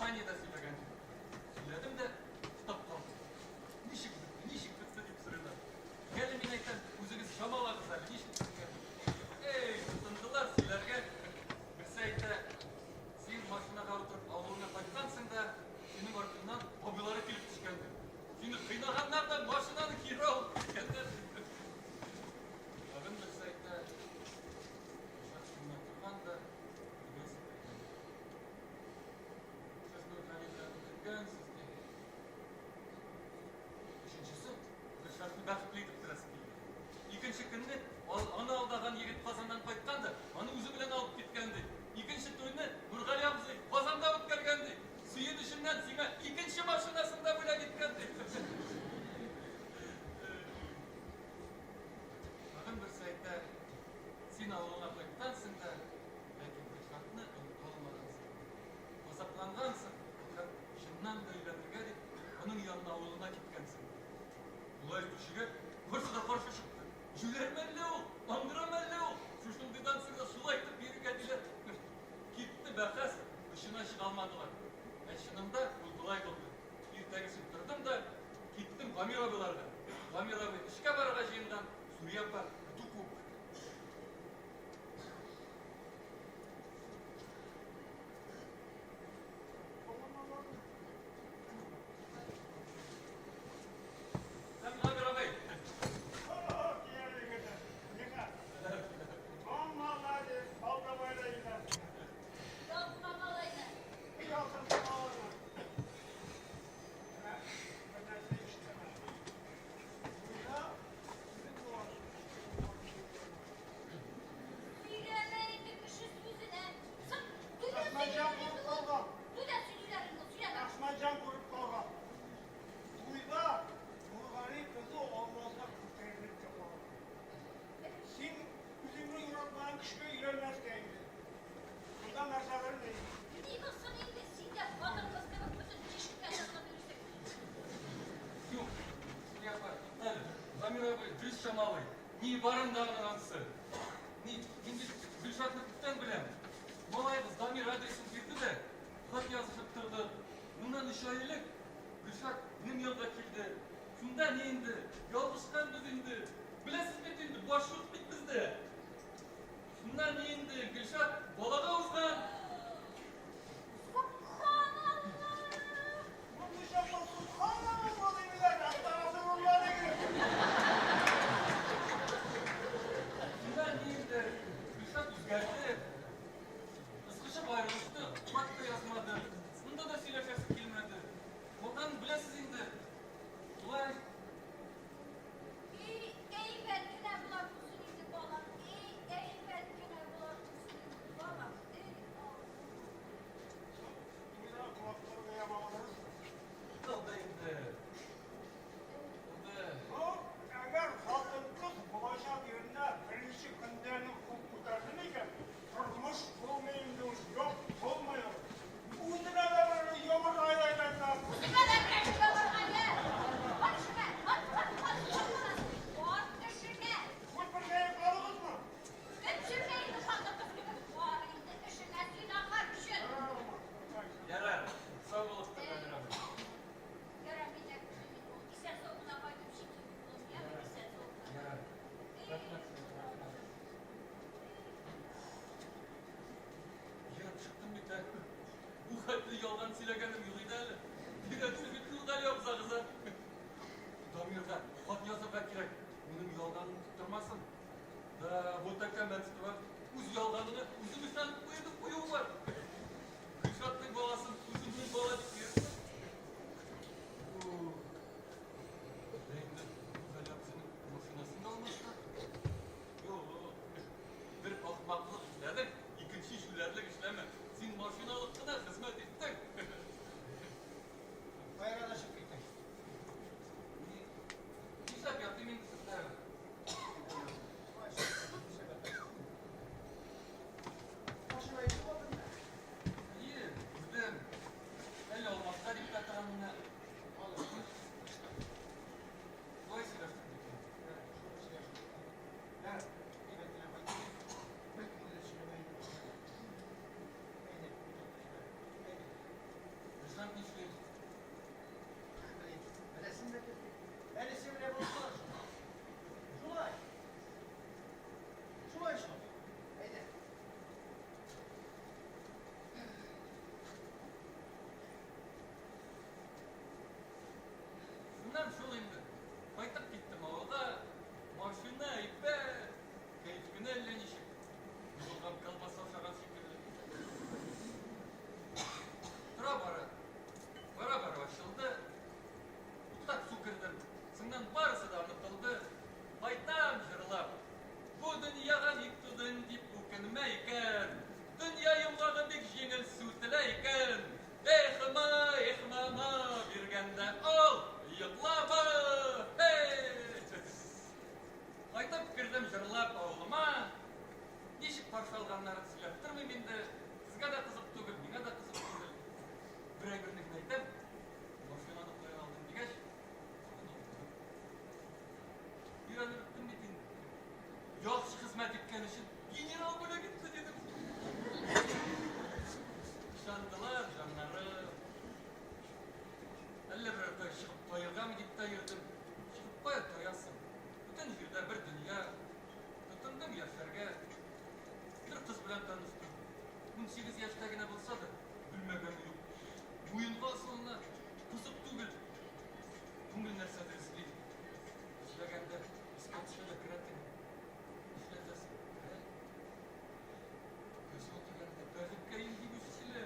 Компаниядә сөйләгән идем. Сөйләдем дә, туктап калдым. Ничек бетте, ничек бетте дип сорыйлар. Әле мин әйтәм, үзегез чамалагыз әле, ничек беткән дип. Эй, тотындылар сөйләргә. Берсе әйтә, син машинага утырып авылыңа кайткансың да, синең артыңнан абыйлары килеп төшкән дип. Сине кыйнаганнар да машинаны кире алып киткәннәр. Тагын берсе әйтә, Гөлшат шуннан торган да, өйгә сикергән. Сез Нургали белән үтергәнсез, ди. Өченчесе, Гөлшатны бәхетле итеп торасы килде. Икенче көнне аны алдаган егет Казаннан кайткан да, аны үзе белән алып киткән, ди. Икенче туйны Нургали абзый Казанда үткәргән, ди. Сөенеченнән сиңа икенче машинасын да бүләк иткән, ди. Тагын берсе әйтә, син авылыңа кайткансың да, ләкин Гөлшатны оныта алмагансың. Газаплангансың һәм чыннан да өйләнергә дип, аның янына авылына киткәнсең. Болай әйтүчегә барысы да каршы чыкты. Җүләрме әллә ул, аңгырамы әллә ул? Шушындыйдан соң да шулай итеп йөрергә диләр. Китте бәхәс, очына чыга алмадылар. Ә чынында ул болай булды. Иртәгесен тордым да, киттем Гамир абыйларга. Гамир абый эшкә барырга җыенган, Сүрия апа көтү куып кайта. Сәлам, Гамир абый. Ялтма малайны. Сөйләмә инде кеше сүзенә. Соң, туйдан Әхмәтҗан сөйлиләр күреп инде ул. калган. Туйдан сөйлиләр инде ул, сөйләмә. Әхмәтҗан күреп калган. Туйда Нургали кызы Алмазга күтәрелеп тә караган. Син үзеңне яратмаган кешегә өйләнмәскә инде. Монда нәрсәдер ни? Ни булсын инде, син дә хатын-кыз кебек бөтен тишеккә тыгылып йөрисең. Юк, Сүрия апа, туктале. Гамир абый дөрес чамалый. Ни барын да аның анысы. Ни, мин бит Гөлшатны күптән беләм. Малаебыз Дамир адресын бирде дә, хат язышып тордык. Моннан өч ай элек Гөлшат минем янга килде. Шунда ни инде, ялгышканбыз инде. Беләсез бит инде, баш юк бит бездә. Шунда ни инде, Гөлшат балага узган. Сөбханалла! Мондый чакта субханалла димиләр, әстәгъфирулла дигез. Шунда ни инде, Гөлшат үзгәрде. Ызгышып аерылыштык, хат та язмады. Монда да сөйләшәсе килмәде. Калганын беләсез инде. Шулай. Эй, әйбәт кенә була күрсен инде, балам. Эй, әйбәт кенә була күрсен инде, балам. Эй, Алла. Туйда колакларга ямалырыз. Булды инде. Булды. Ну, әгәр хатын-кыз булачак иренә беренче көндән үк кул күтәрсен икән, тормыш булмый инде ул, юк, булмый ул. Үзенә дә бер йомырга әйләнә. Үзеңә дә берәр йомырга, йә. Бар эшеңә, бар, бар, бар, бар, бар эшеңә. Күп бергә йокладыгызмы? Төпченмә инде хатын-кыз кебек. Бар инде эшеңә, зинһар өчен. Ярар, сау булып тор, Гамир абый. Ярар, мин ул исән-сау гына кайтып җитим, улым, яме, исән-сау гына. Ярар. Эй, Рәхмәт сезгә, рәхмәт. Ерып чыктым бит, ә. Бу хәтле ялган сөйләгәнем юк иде әле. Бигрәк бит Нургали абзагыз, ә. Дамирга хат язырга кирәк. Минем ялганымны тоттырмасын. Да, вот әкәмәтство. Үз ялганыңа үзең ышанып куйдың куюы бар. Гөлшатның баласын үземнең бала дип йөртсең. Ух. Әллә инде Нургали абзыйның машинасын да алмаска? Юк, бер ахмаклык эшләдең, икенче җүләрлек эшләмә. Син машиналык кына хезмәт иттең. Кайран ачып киттең. Нишләп ятыйм инде сездә? Кайтсам нишлим? Беләсең дә килми. Әнисе белән булып кала шул. Шулай. Шулай шул. Әйдә. Шуннан шул инде. Кайтып киттем авылга. Машина әйбәт. Кәеф кенә әллә ничек. Юылган колбаса ашаган шикелле. Тора-бара. Бара-бара ачылды. Туктап су кердем. Соңыннан барысы да онытылды. Кайтам җырлап. Бу дөньяга ник тудың дип үкенмә икән. Дөнья йомгагы бик җиңел сүтелә икән. Эх, ма, эх, мама, биргәндә ал, йоклама. Эй! Кайтып кердем җырлап авылыма. Ничек каршы алганнарын сөйләп тормыйм инде. Сезгә дә кызык түгел, миңа да кызык түгел. Бер әйберне генә әйтәм. Машинаны каян алдың дигәч, аны оныттым. Өйрәнеп беттем бит инде. Яхшы хезмәт иткән өчен генерал бүләк итте дидем. Ышандылар, җаннары. Әллә берәр кая чыгып таергамы дип тә йөрдем. Чыгып кая таясың? Бөтен җирдә бер дөнья. Тотындым яшәргә. Бер кыз белән таныштым. 18 яшьтә генә булса да, белмәгәне юк. Муенга асылына, кызык түгел. Күңел нәрсәдер эзли. Эзләгәндә искә төшә дә керә теге. Нишләтәсең, керә. Кызыл дигәндә бәхеткәем дип үзе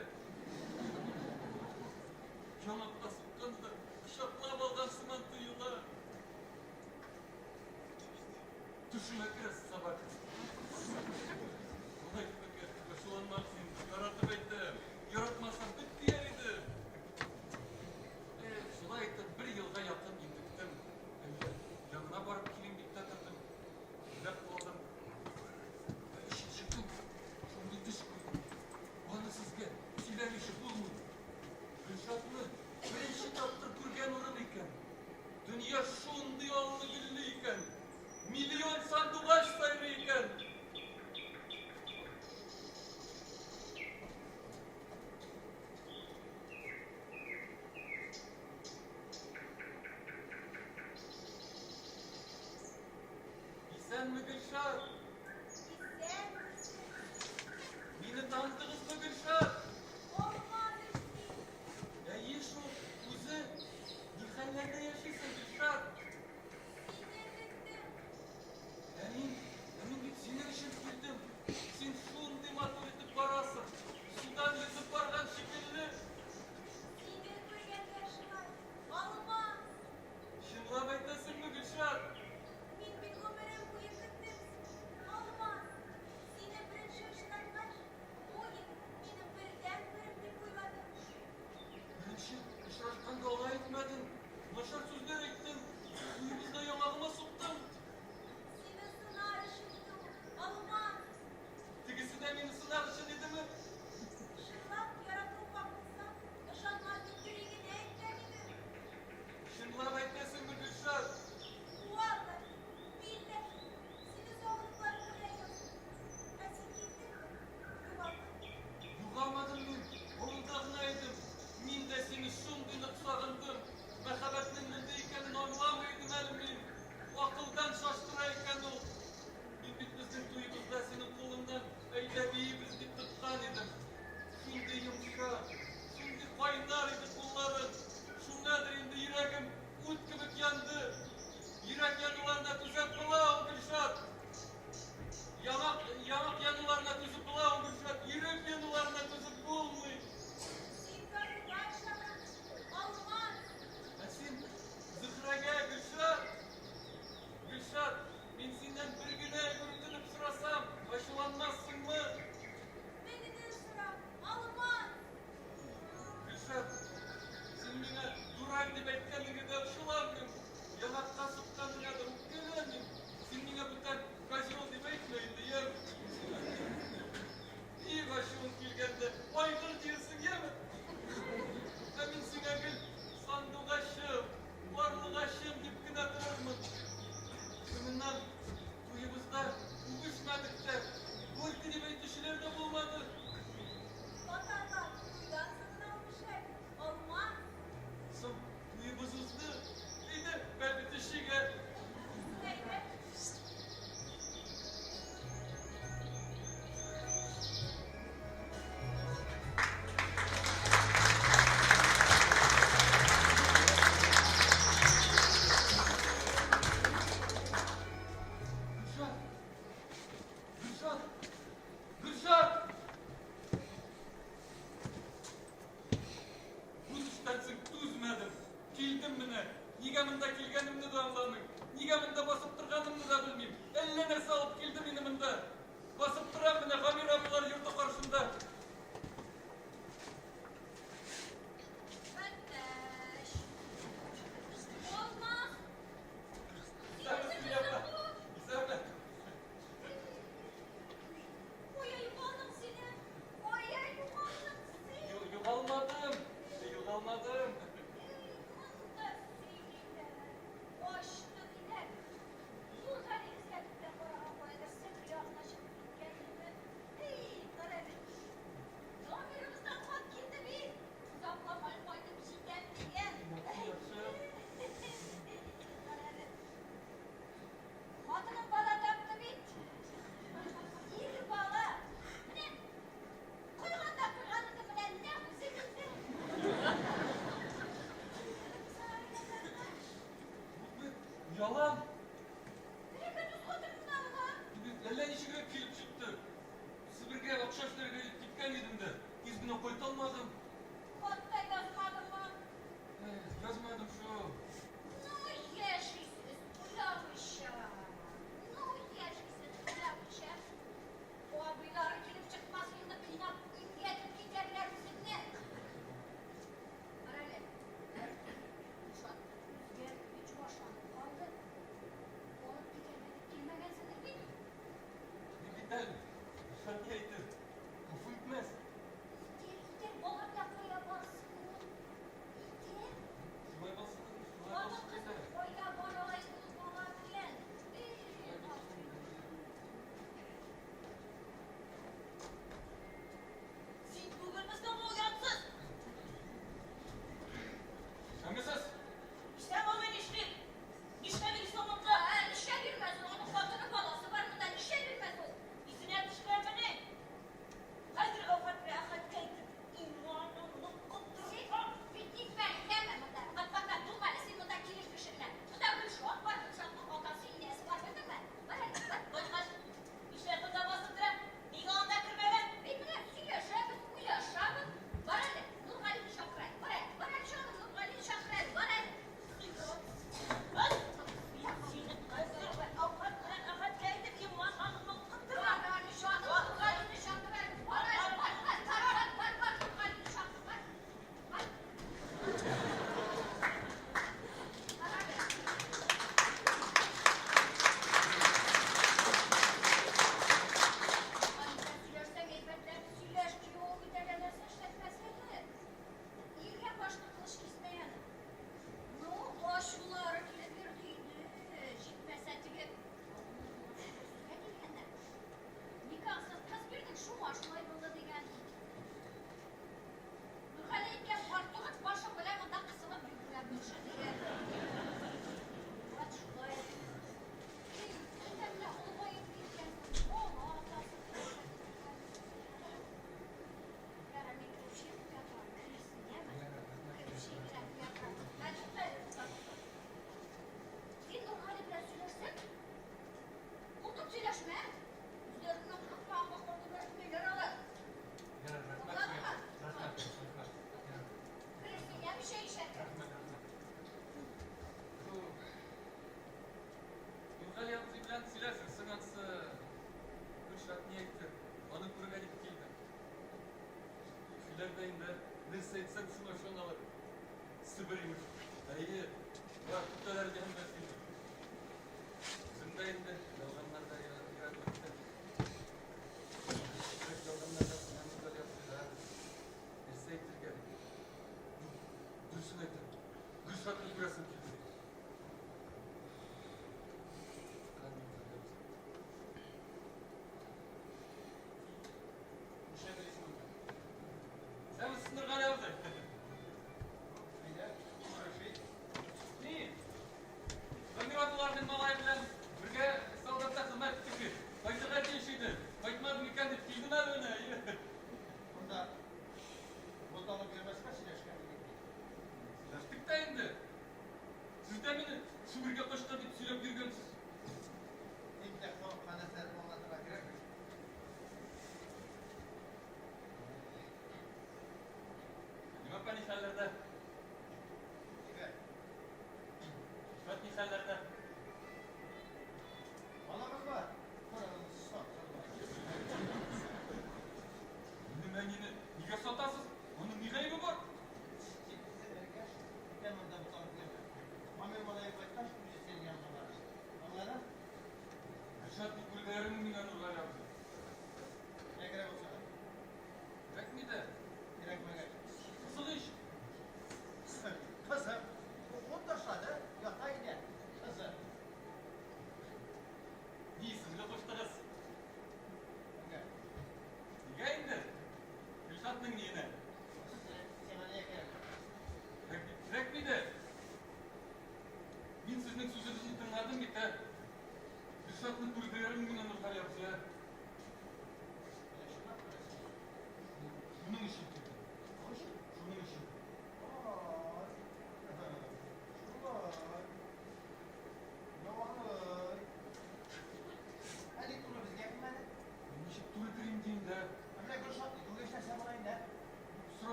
Яңакка сукканда кочаклап алган сыман тоела. Төшемә керә собака. Алай итмәгә ачуланмагыз инде, яратып әйтәм. Яратмасам, бет дияр идем. Эх, шулай итеп бер елга якын интектем. Әллә янына барып килим дип тә тордым. Уйлап калдым. Ә өченче көн шундый төш күрдем. Аны сезгә сөйләмичә булмый. Гөлшатны беренче тапкыр күргән урын икән. Дөнья шундый аллы-гөлле икән. Миллион сандугач сайрый икән. Исәнме, Гөлшат? Исәнмесез. Мине таныдыгызмы, Гөлшат? Алмадыш син. Әйе шул, үзе. Ни хәлләрдә яшисең, Гөлшат? Сине көттем. Ә мин, ә мин бит синең өчен килдем. Син шундый матур итеп барасың. Судан йөзеп барган шикелле. Сине күргәнгә шулай. Алмаз. Чынлап әйтәсеңме, Гөлшат? Мин бит гомерем буе көттем сине. Алмаз. Сине беренче очраткач, бу егет минем бердәнберем дип уйладым. Беренче очрашканда алай әйтмәдең. Начар сүзләр әйттең. Туебызда яңагыма суктың. Сине сынар өчен иде ул, Алмаз. Тегесе дә мине сынар өчен идеме? Чынлап яратуыңа булса, ышанма дип юри генә әйткән идем. Чынлап әйтәсеңме, Гөлшат? Валлаһи, билләһи, сине сагынып барып үлә яздым. Ә син киттеңме? Югалдың. Югалмадым мин, авылда гына идем. Мин дә сине шундый нык сагындым. Мәхәббәтнең мондый икәнен Менә нәрсә алып килде мине монда. Басып торам менә Гамир абыйлар йорты каршында. Әтәч. Алмаз. Исәнме, Сөлия апа? Исәнме? Кая югалдың син, ә? Кая югалдың син? Югалмадым. Югалмадым. Эй, монда сөйлиләр. Качты диләр. Нургали эзләтеп тә караган, каядыр Себер ягына чыгып киткән иде. Эй, кара әле. Дамирыбыздан хат килде бит. Озакламый кайтып җитәм дигән. Яхшы. Кара әле. Хатыным бала тапты бит. Ир бала. Менә куйган да куйган иде, менә нәкъ үзе килде. Бу ялан. Бәрәкәт үз хатыныңнан ла. Әллә ничегрәк килеп чыкты. Себергә акча эшләргә дип киткән идем дә, тиз генә кайта алмадым. Хат та язмадыңмы? Эх, язмадым шул. Ну, яшисез уйламыйча. Ну, яшисез уйламыйча. Абыйлары килеп чыкмас инде, кыйнап имгәтеп китәрләр үзеңне. Кара әле. Гөлшат үзгәрде бит, чуашланып калды. Алып китәргә дип килмәгәнсеңдер бит? Мин бит әле, Гөлшат ни әйтер? Гафу итмәс. Итер, итер, бала белән кая барсын ул? Итер. Шулай булсын, шулай Хатын булсын кыз инде. кая бара ала инде ул бала белән? Эй, Шулай булсын инде. Син түгелме соң ул оятсыз? Исәнмесез? Исән булмый нишлим? Нишләп йөрисең монда? Ә, нишләп йөрмәс ул? Аның хатыны, баласы бар монда, нишләп йөрмәс ул? Исенә төшкәнмени? Хәзер Әүхәт белән Әхәткә әйтеп, иманыңны Син коттырсам. бит нитмә, әйләнмә монда. Адвокат булма әле син монда килеш кеше белән. Монда Гөлшат бар, Гөлшатның атасы, инәсе бар, белдеңме? Бар әле, бар. Кайткач, нишләп монда басып тора? Нигә анда кермәгән? Бит менә сөйләшәбез, уйлашабыз. Бар әле, Нургалине чакыр әле. Бар әле, бар әле, җаным, Нургалине чакыр әле, бар әле. Мин сине хәзер Әүхәт белән Әхәткә әйтеп, иманыңны коттырам. Бар әле, җаным, Нургалине чакыр әле. Бар әле, бар, бар, бар, бар, бар, бар, Нургалине чакыр, бар. Бар. Бар әле. Нургали белән сөйләшсәң, әйбәтләп сөйләш, киявең бит әллә нәрсә эшләтмәс әле. Иргә башны кылыч кисмәй аны. Ну, ачулары килеп йөрде инде. Җитмәсә теге сүзгә килгәннәр. Никахсыз кыз бирдең, шуңа шулай булды дигән. Нургали әйткән, карт башың белән монда кысылып йөргән кеше дигән. Вот шулай. Эй, әллә менә олыгаеп киткән. Бала атасы Ярар, мин кереп чәй куя торам. Керерсең, яме? Кереп чәй генә куя торам. Ә, тукта әле, тукта, тукта. Син Нургали белән сөйләшсәң, куркып сөйләшмә. Үзләренең курыкмаганга куркып алар. Ярар, рәхмәт сезгә. Рәхмәт, рәхмәт. Ярар. Керерсең, яме, чәй эчәргә. Рәхмәт, рәхмәт. Шул Нургали абзый белән сөйләшерсең ансы. Гөлшат ни әйтер? Аны күрергә дип килдем. Сөйләр дә инде, нәрсә әйтсәң, шуңа ышаналар. Себер имеш. Әйе, бар көтәләр дигән инде. Үзем дә инде ялганнарга өйрәнеп беттем. Күбрәк ялганнарга менә Нургали абзыйга нәрсә әйтергә? Дөресен әйтәм. Гөлшатны күрәсем килде. Кара Нургали абзый. Нишләп йөрисең монда? Исәнмесез, Нургали абзый. Әйдә, күрешик. Ни? Дамир абыйларның малае белән бергә солдатта хезмәт иттек бит. Кайтырга тиеш иде. Кайтмады микән дип килдем әле менә. Әйе. Монда буталып йөрмәскә сөйләшкән идек бит. Сөйләштек тә инде. Сез дә мине Себергә качты дип сөйләп йөргәнсез. Бик тә халыкка нәрсәләр аңлатырга кирәкми. Нима апа ни хәлләрдә? Әйбәт. Шат ни хәлләрдә? Балагыз бар.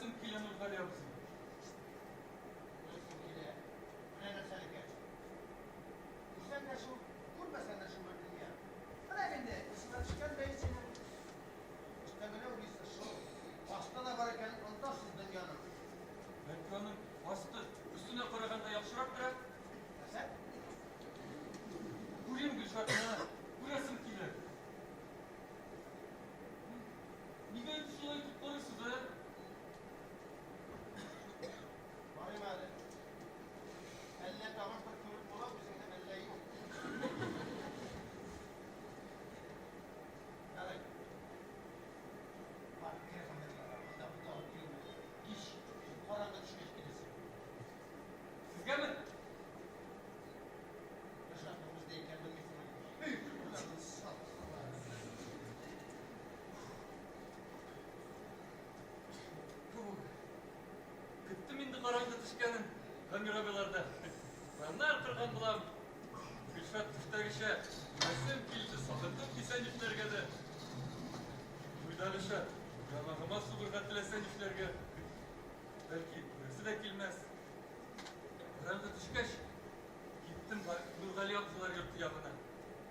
Күрәсем килә, Нургали абзый. Күрәсем килә. Менә нәрсә икән. Күрсәң дә шул, күрмәсәң дә шул бер дөнья. Менә инде, исеңә төшкән дә синең. Өстә генә уйлыйсың шул. Асты да бар икән, онытасыз дөньяның. Бәлки аның асты өстенә караганда яхшырактыр, ә? Нәрсә? Күрим Гөлшатны, күрәсем килә. Нигә инде шулай итеп карыйсыз, ә? Барыйм әле. Әллә тагын бер күреп була үзеңне, әллә юк. Ярый. Бар, кер хәмерләр, монда буталып йөрмә. Кич, караңгы төшкәч килерсең. Сезгәме? Гөлшатның бездә икәнен белмисеңме? Эй, Көттем инде караңгы төшкәнен Гамир абыйларда. Планнар корган булам. Гөлшат төштәгечә күрәсем килде, сагындым дисә нишләргә дә. Уйдагыча яңагыма сугырга теләсә нишләргә. Бәлки күрәсе дә килмәс. Караңгы төшкәч, киттем Нургали абзыйлар йорты ягына.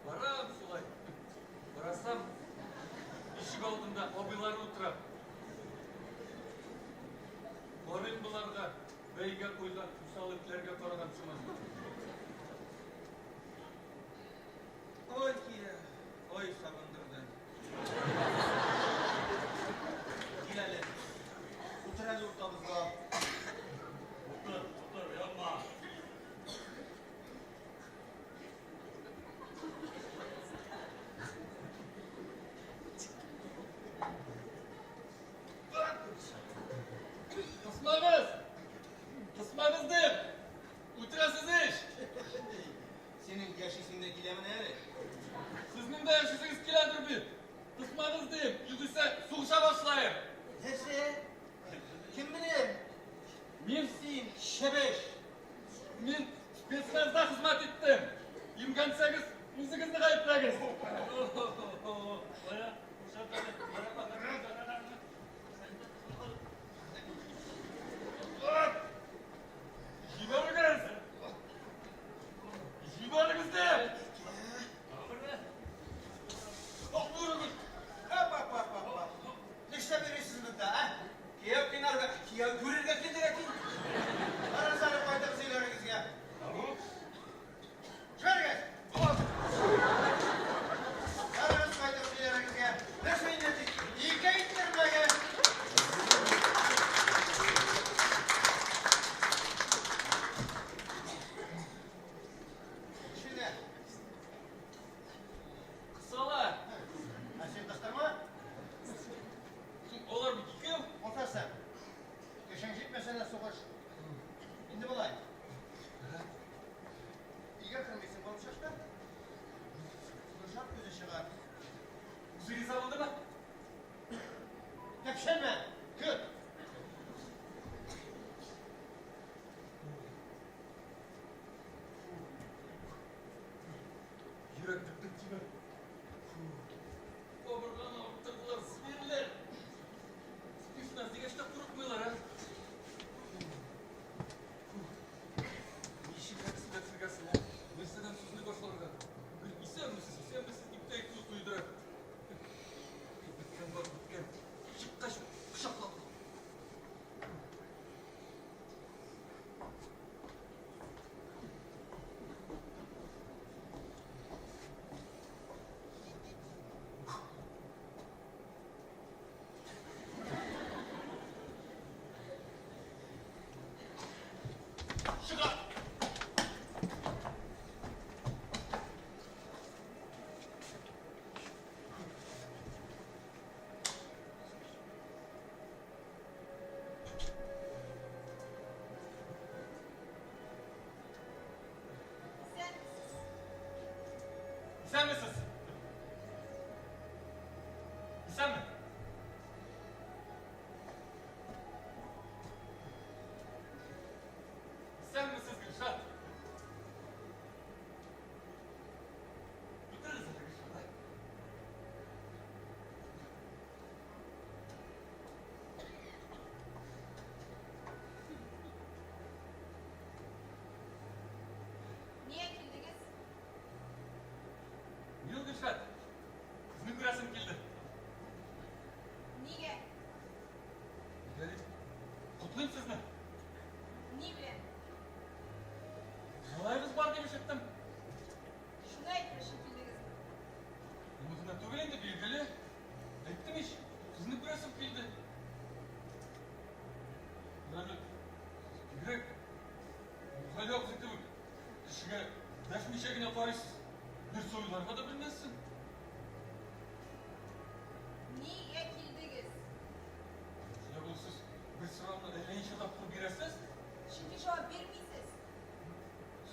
Барам шулай. Карасам, ишек алдында абыйлары утыра. Карыйм боларга, бәйгә куйган усал этләргә караган сыман. Ой, килә. Ой, сагындырды. Кил әле. Утыр әле уртабызга. Утыр, утыр, оялма. Кысмагыз! Кысмагыз дим! Үтерәсез ич! Синең яшисең дә киләмени әле? Сезнең дә яшисегез киләдер бит! Кысмагыз дим, югыйсә сугыша башлаем! Нәрсә? Кем белән?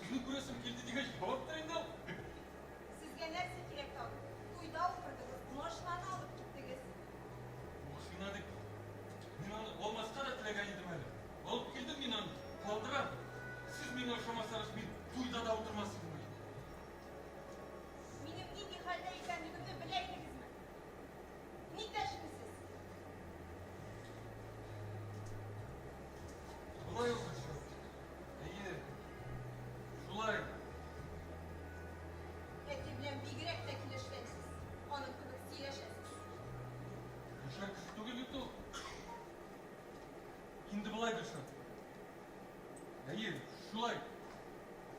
Сезне күрәсем килде дигәч, җаваптыр инде ул. Сезгә нәрсә кирәк тагын? Туйда утырдыгыз, машинаны алып киттегез. Машина дип. Мин аны алмаска да теләгән идем әле. Алып килдем мин аны, калдырам. Сез миңа ошамасагыз, мин туйда да утырмас идем әле. Минем нинди хәлдә икәнлегемне белә идегезме? Ник дәшмисез? Болай ул, Гөлшат. Әйе. Шулай. Әти белән бигрәк тә килешкәнсез. Аның кебек сөйләшәсез. Начар кеше түгел бит ул. Инде болай, Гөлшат. Әйе, шулай.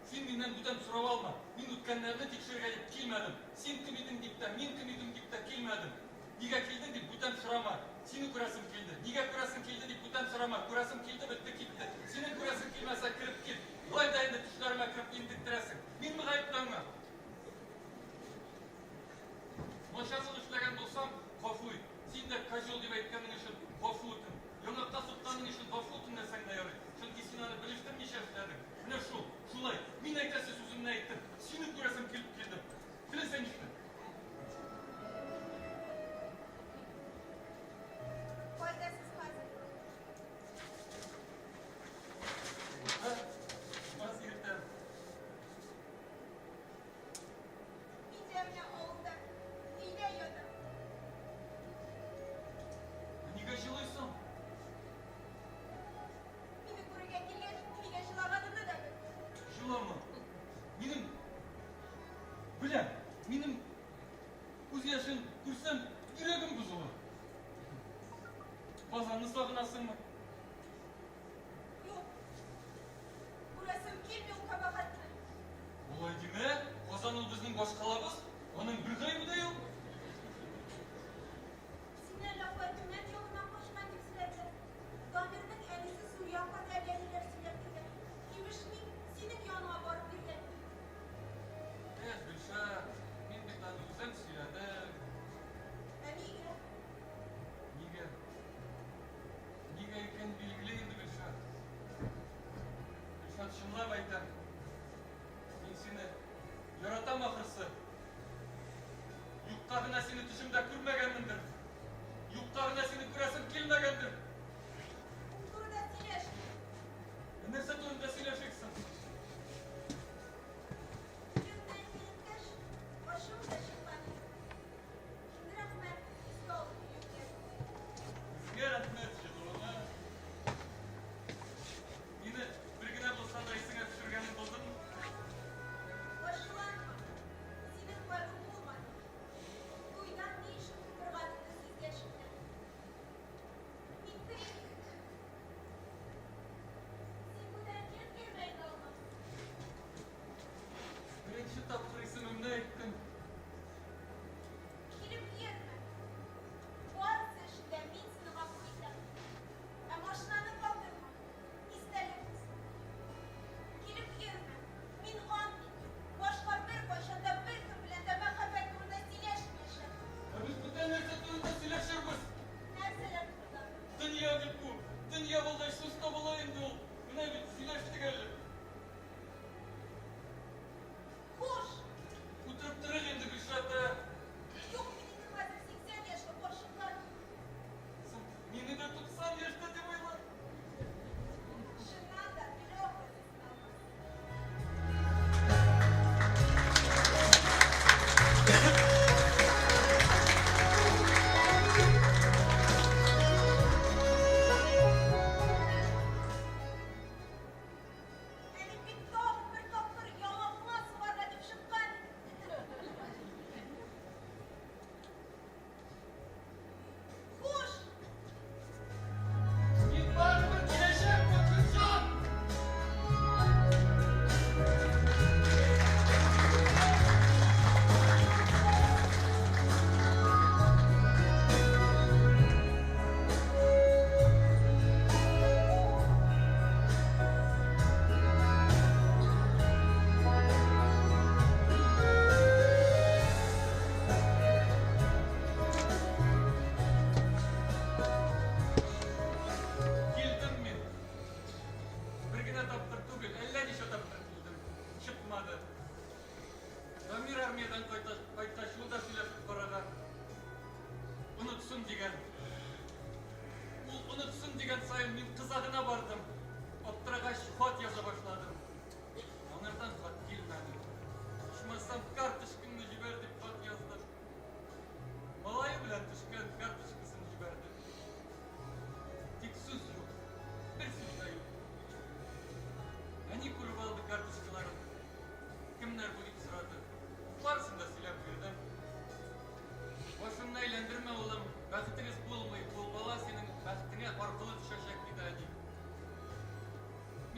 Син миннән бүтән сорау алма. Мин үткәннәрне тикшерергә дип килмәдем. Син кем идең дип тә, мин кем идем дип тә килмәдем. Нигә килдең дип бүтән сорама. Сине күрәсем килде. Нигә күрәсең килде дип бүтән сорама. Күрәсем килде, бетте, китте. Синең күрәсең килмәсә, кереп кит. Болай да инде төшләремә кереп интектерәсең. Минме гаепле аңа? Начарлык эшләгән булсам, гафу ит. Син дә козел дип әйткәнең өчен гафу үтен. Яңакка сукканың өчен гафу үтенмәсәң дә ярый. Чөнки син аны белештермичә эшләдең. Менә шул, шулай. Мин әйтәсе сүземне әйттем. Сине күрәсем килеп килдем. Теләсә нишлә. Кайда сез хәзер? Бас йөртәм. Мин дә менә авылда, өйдә ятам. Нигә җылыйсың? Мине күрергә килгәч, нигә җылаганымны да бел. Җылама. Минем беләм, минем күз яшен күрсәм, йөрәгем бозыла. Казанны сагынасыңмы? Юк. Күрәсем килми ул кабахәтне. Болай димә, Казан ул безнең башкалабыз, аның бер гаебе дә юк. Син әллә кая Төмән ягыннан качкан дип сөйләделәр. Дамирның әнисе Сүрия апа да әллә ниләр сөйләп килә. Имеш, мин синең яныңа барып йөргән. Эх, Гөлшат, мин бит аны үзем сөйләдем. Ә нигә? Нигә? Нигә икән билгеле инде, Гөлшат. Гөлшат, чынлап әйтәм. Мин сине яратам ахрысы. Юкка гына сине төшемдә күрмәгәнмендер. Юкка гына сине күрәсем килмәгәндер. Ул турыда сөйләшмик. Ә нәрсә турында сөйләшик соң? Иреңнән өйрәткәч, ачуым да чыккан иде. Инде рәхмәт, искә алып килүеңә. Үзеңә рәхмәт, җылуыңа. Мине бер генә булса да исеңә төшергәнең булдымы? Ачуланма, синең гаебең булмады. Туйдан ни өчен утырганыңны сизгәч кенә. Мин керим инде. Син бүтән килеп йөрмә инде, Алмаз. Беренче тапкыр исемемне әйттең. Килеп йөрмә. Барысы өчен дә мин сине гафу итәм. Ә машинаны калдырма. Истәлек булсын. Килеп йөрмә. Мин ант иттем. Башка беркайчан да беркем белән дә мәхәббәт турында сөйләшмәячәкмен. Ә без бүтән нәрсә турында сөйләшербез. Нәрсәләр турында? Дөнья бит бу. Дөнья булгач сүз табыла инде ул. Менә бит сөйләштек әле. Хуш! Утырып торыйк инде, Гөлшат, ә? Юк бит инде хәзер 80 яшьле карчыклар. Соң, мине дә 90 яшьтә дип уйла. Чыннан да, белә алмыйсың, Алмаз.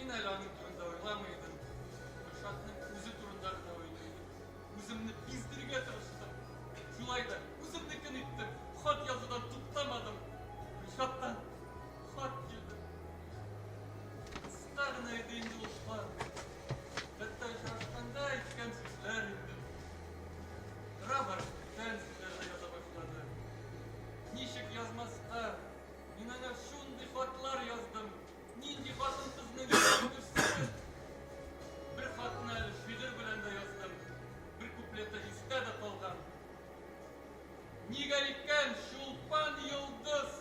Мин әле аның турында уйламый идем. Гөлшатның үзе турында гына уйлый идем. Үземне биздерергә тырыштым. Шулай да үземнекен иттем. Хат язудан туктамадым. Гөлшаттан хат килде. Кыска гына иде инде ул хат. Хәтта очрашканда әйткән сүзләр инде. Тора-бара бүтән сүзләр дә яза башлады. Ничек язмаска? Мин аңа шундый хатлар яздым. Нинди хатын-кызның йөрәге түзсен? Бер хатны әле шигырь белән дә яздым. Бер куплеты истә дә калган. Нигә икән Чулпан йолдыз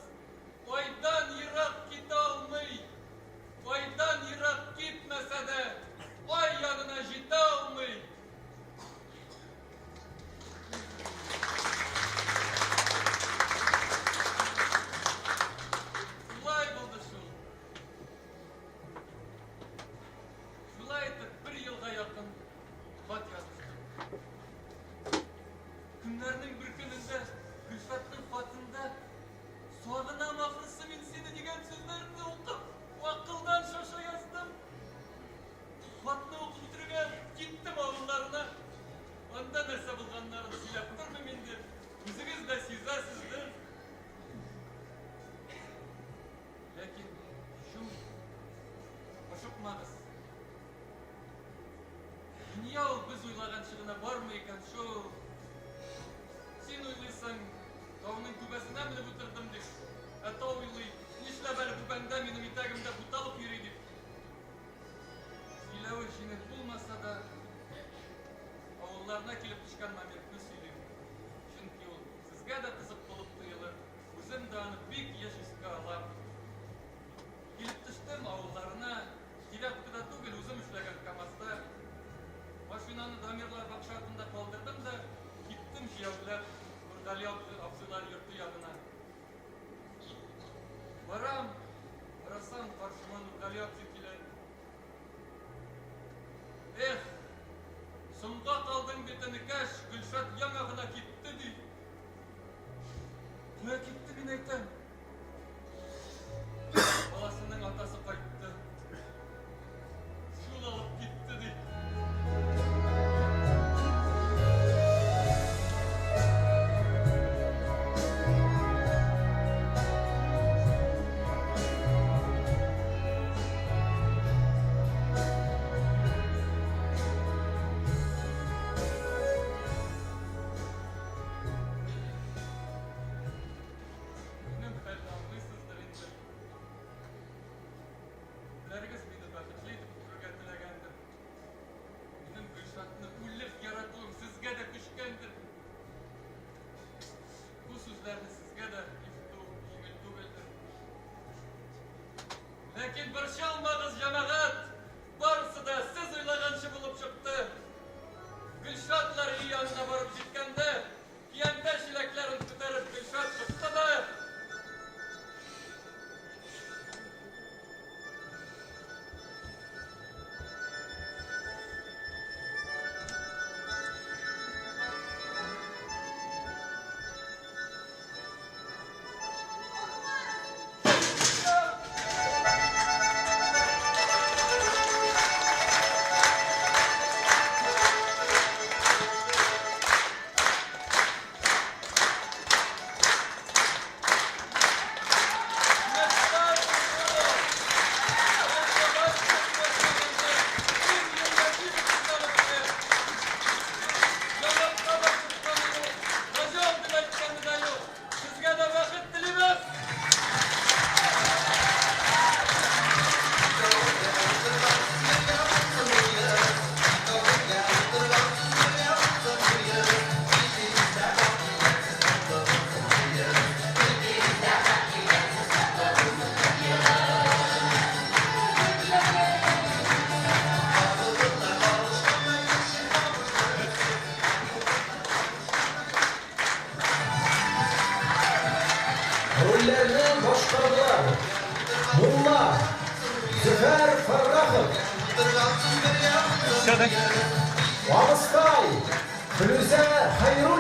Айдан ерак китә алмый? Айдан ерак китмәсә дә, Ай янына җитә алмый. Шулай булды шул. Шулай итеп, бер елга якын хат языштык. Көннәрнең бер көнендә Гөлшатның хатында Сагынам ахрысы мин сине дигән сүзләрне укып, акылдан шаша яздым. Хатны укып бетерүгә киттем авылларына. Анда нәрсә булганнарын сөйләп тормыйм инде, үзегез дә сизәсездер. Ләкин чү, ашыкмагыз. Дөнья ул без уйлаганча гына бармый икән шул. Син уйлыйсың, тауның түбәсенә менеп утырдым дип, ә тау уйлый, нишләп әле бу бәндә минем итәгемдә буталып йөри дип. Сөйләве җиңел булмаса да, авылларына килеп төшкән моментны сөйлим. Чөнки ул сезгә дә кызык булып тоелыр, үзем дә аны бик еш искә алам. Килеп төштем авылларына, Девяткада түгел, үзем эшләгән КАМАЗда. Машинаны Дамирлар бакча артында калдырдым да, киттем җәяүләп Нургали абзыйлар йорты ягына. Барам, карасам, каршыма Нургали абзый килә. Эх, соңга калдың бит, энекәш, Гөлшат яңа гына китте, ди. Кая китте, мин әйтәм. Баласының атасы кайтты. Шул алып китте, ди. Минем хәлне аңлыйсыздыр инде. Күпләрегез мине бәхетле итеп күрергә теләгәндер. Минем Гөлшатны үлеп яратуым сезгә дә күчкәндер. Бу сүзләрне сезгә дә ишетү җиңел түгелдер. Ләкин борчылмагыз, җәмәгать! Барысы да сез уйлаганча булып чыкты. Гөлшатлар өе янына барып җиткәндә, Көянтә чиләкләрен күтәреп Гөлшат чыкты да, Сезгә дә бәхет телибез! Рольләрне башкардылар, Мулла, Зөфәр Фәррахов, Абыстай, Флүзә Хәйруллина.